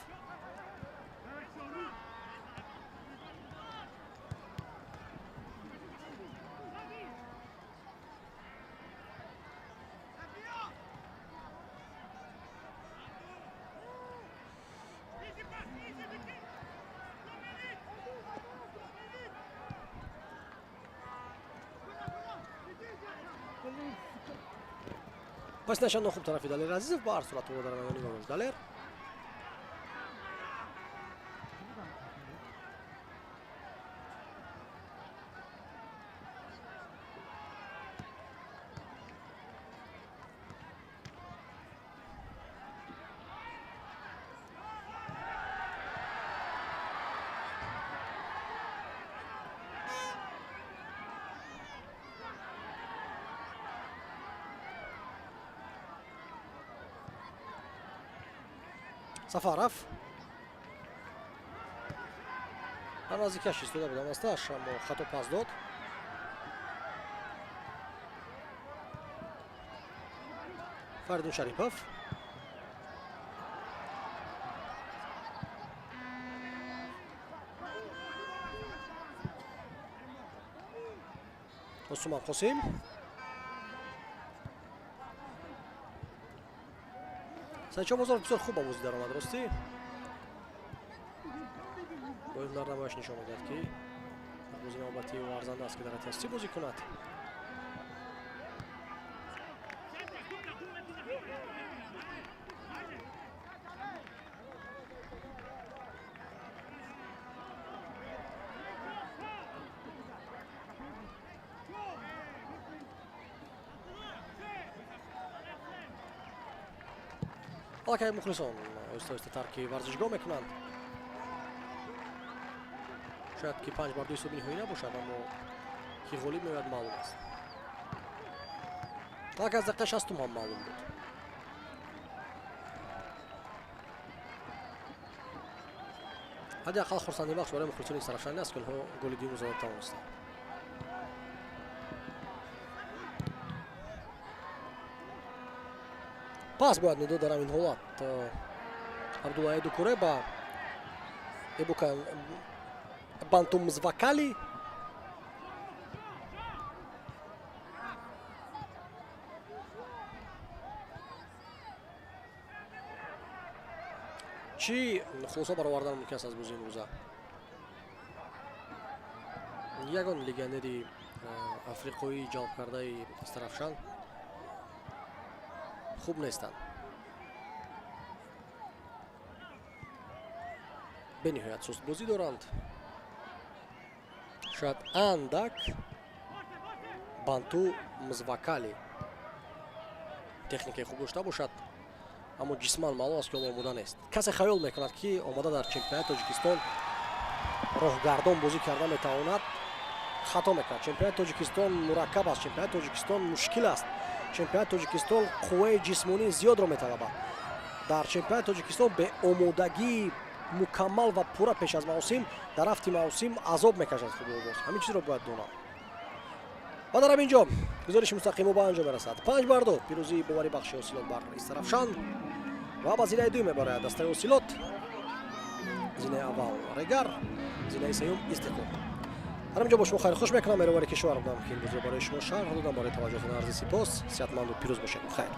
пас нашанд хуб тарафи Далер Азизов. Ба ҳар сурат ӯро дар майдон нигоҳ дошт Далер. Сафаров дар наздикиаш истода буд асташ, аммо хато пас дод. Фаридун Шарипов Осуман Қосим Сайчо Бозоров бисёр хуб ба бозӣ даромад. Ростӣ бо ин ҳунарнамояш нишон медиҳад, ки дар бозии навбатии ӯ арзанда аст, ки дар ҳайати бозӣ кунад. Аллакай мухлисон оҳиста оҳиста тарки варзишгоҳ мекунанд. Шояд ки 5-2 ҳисоби ниҳоӣ набошад, аммо ки ғолиб меояд маълум аст. Аллакай аз дақиқаи 60-ум ҳам маълум буд. Ҳадди ақал хурсандибахш барои мухлисони Истарафшан аст, ки онҳо голи дуюмро зада тавонистанд. Пас бояд медод дар ҳамин ҳолат Абдуллаи Дукуре ба Эбука Бантумзвакали. Чӣ хулоса баровардан мумкин аст аз бозии имрӯза? Ягон легионери африқоӣ ҷалб кардаи Истарафшан хуб нестанд. Бениҳоят сустбозӣ доранд. Шояд андак Банту Мзвакали техникаи хуб дошта бошад. Аммо ҷисман маълум аст, ки ҳоло омода нест. Касе хаёл мекунад, ки омада дар чемпионати Тоҷикистон роҳгардон бозӣ карда метавонад, хато мекунад. Чемпионати Тоҷикистон мураккаб аст, чемпионати Тоҷикистон мушкил аст, чемпионати Тоҷикистон қувваи ҷисмонии зиёдро металабад. Дар чемпионати Тоҷикистон беомодагии мукаммал ва пурра пеш аз мавсим дар рафти мавсим азоб мекашад футболбоз. Ҳамин чизро бояд донад. Ва дар ҳамин ҷо гузориши мустақимо ба анҷом мерасад. 5-2 пирӯзии боварибахши Ҳосилот бар Истарафшан ва ба зинаи дуюм мебарояд дастаи Ҳосилот. Зинаи аввал Регар, зинаи сеюм Истиқлол. Дар ҳамин ҷо бо шумо хайрхуш мекунам. Меҳровари Кишвар будам, ки ин бозиро барои шумо шарҳ додам. Барои таваҷҷӯҳатон арзи сипос. Сиҳатманду пирӯз бошед. Хайр.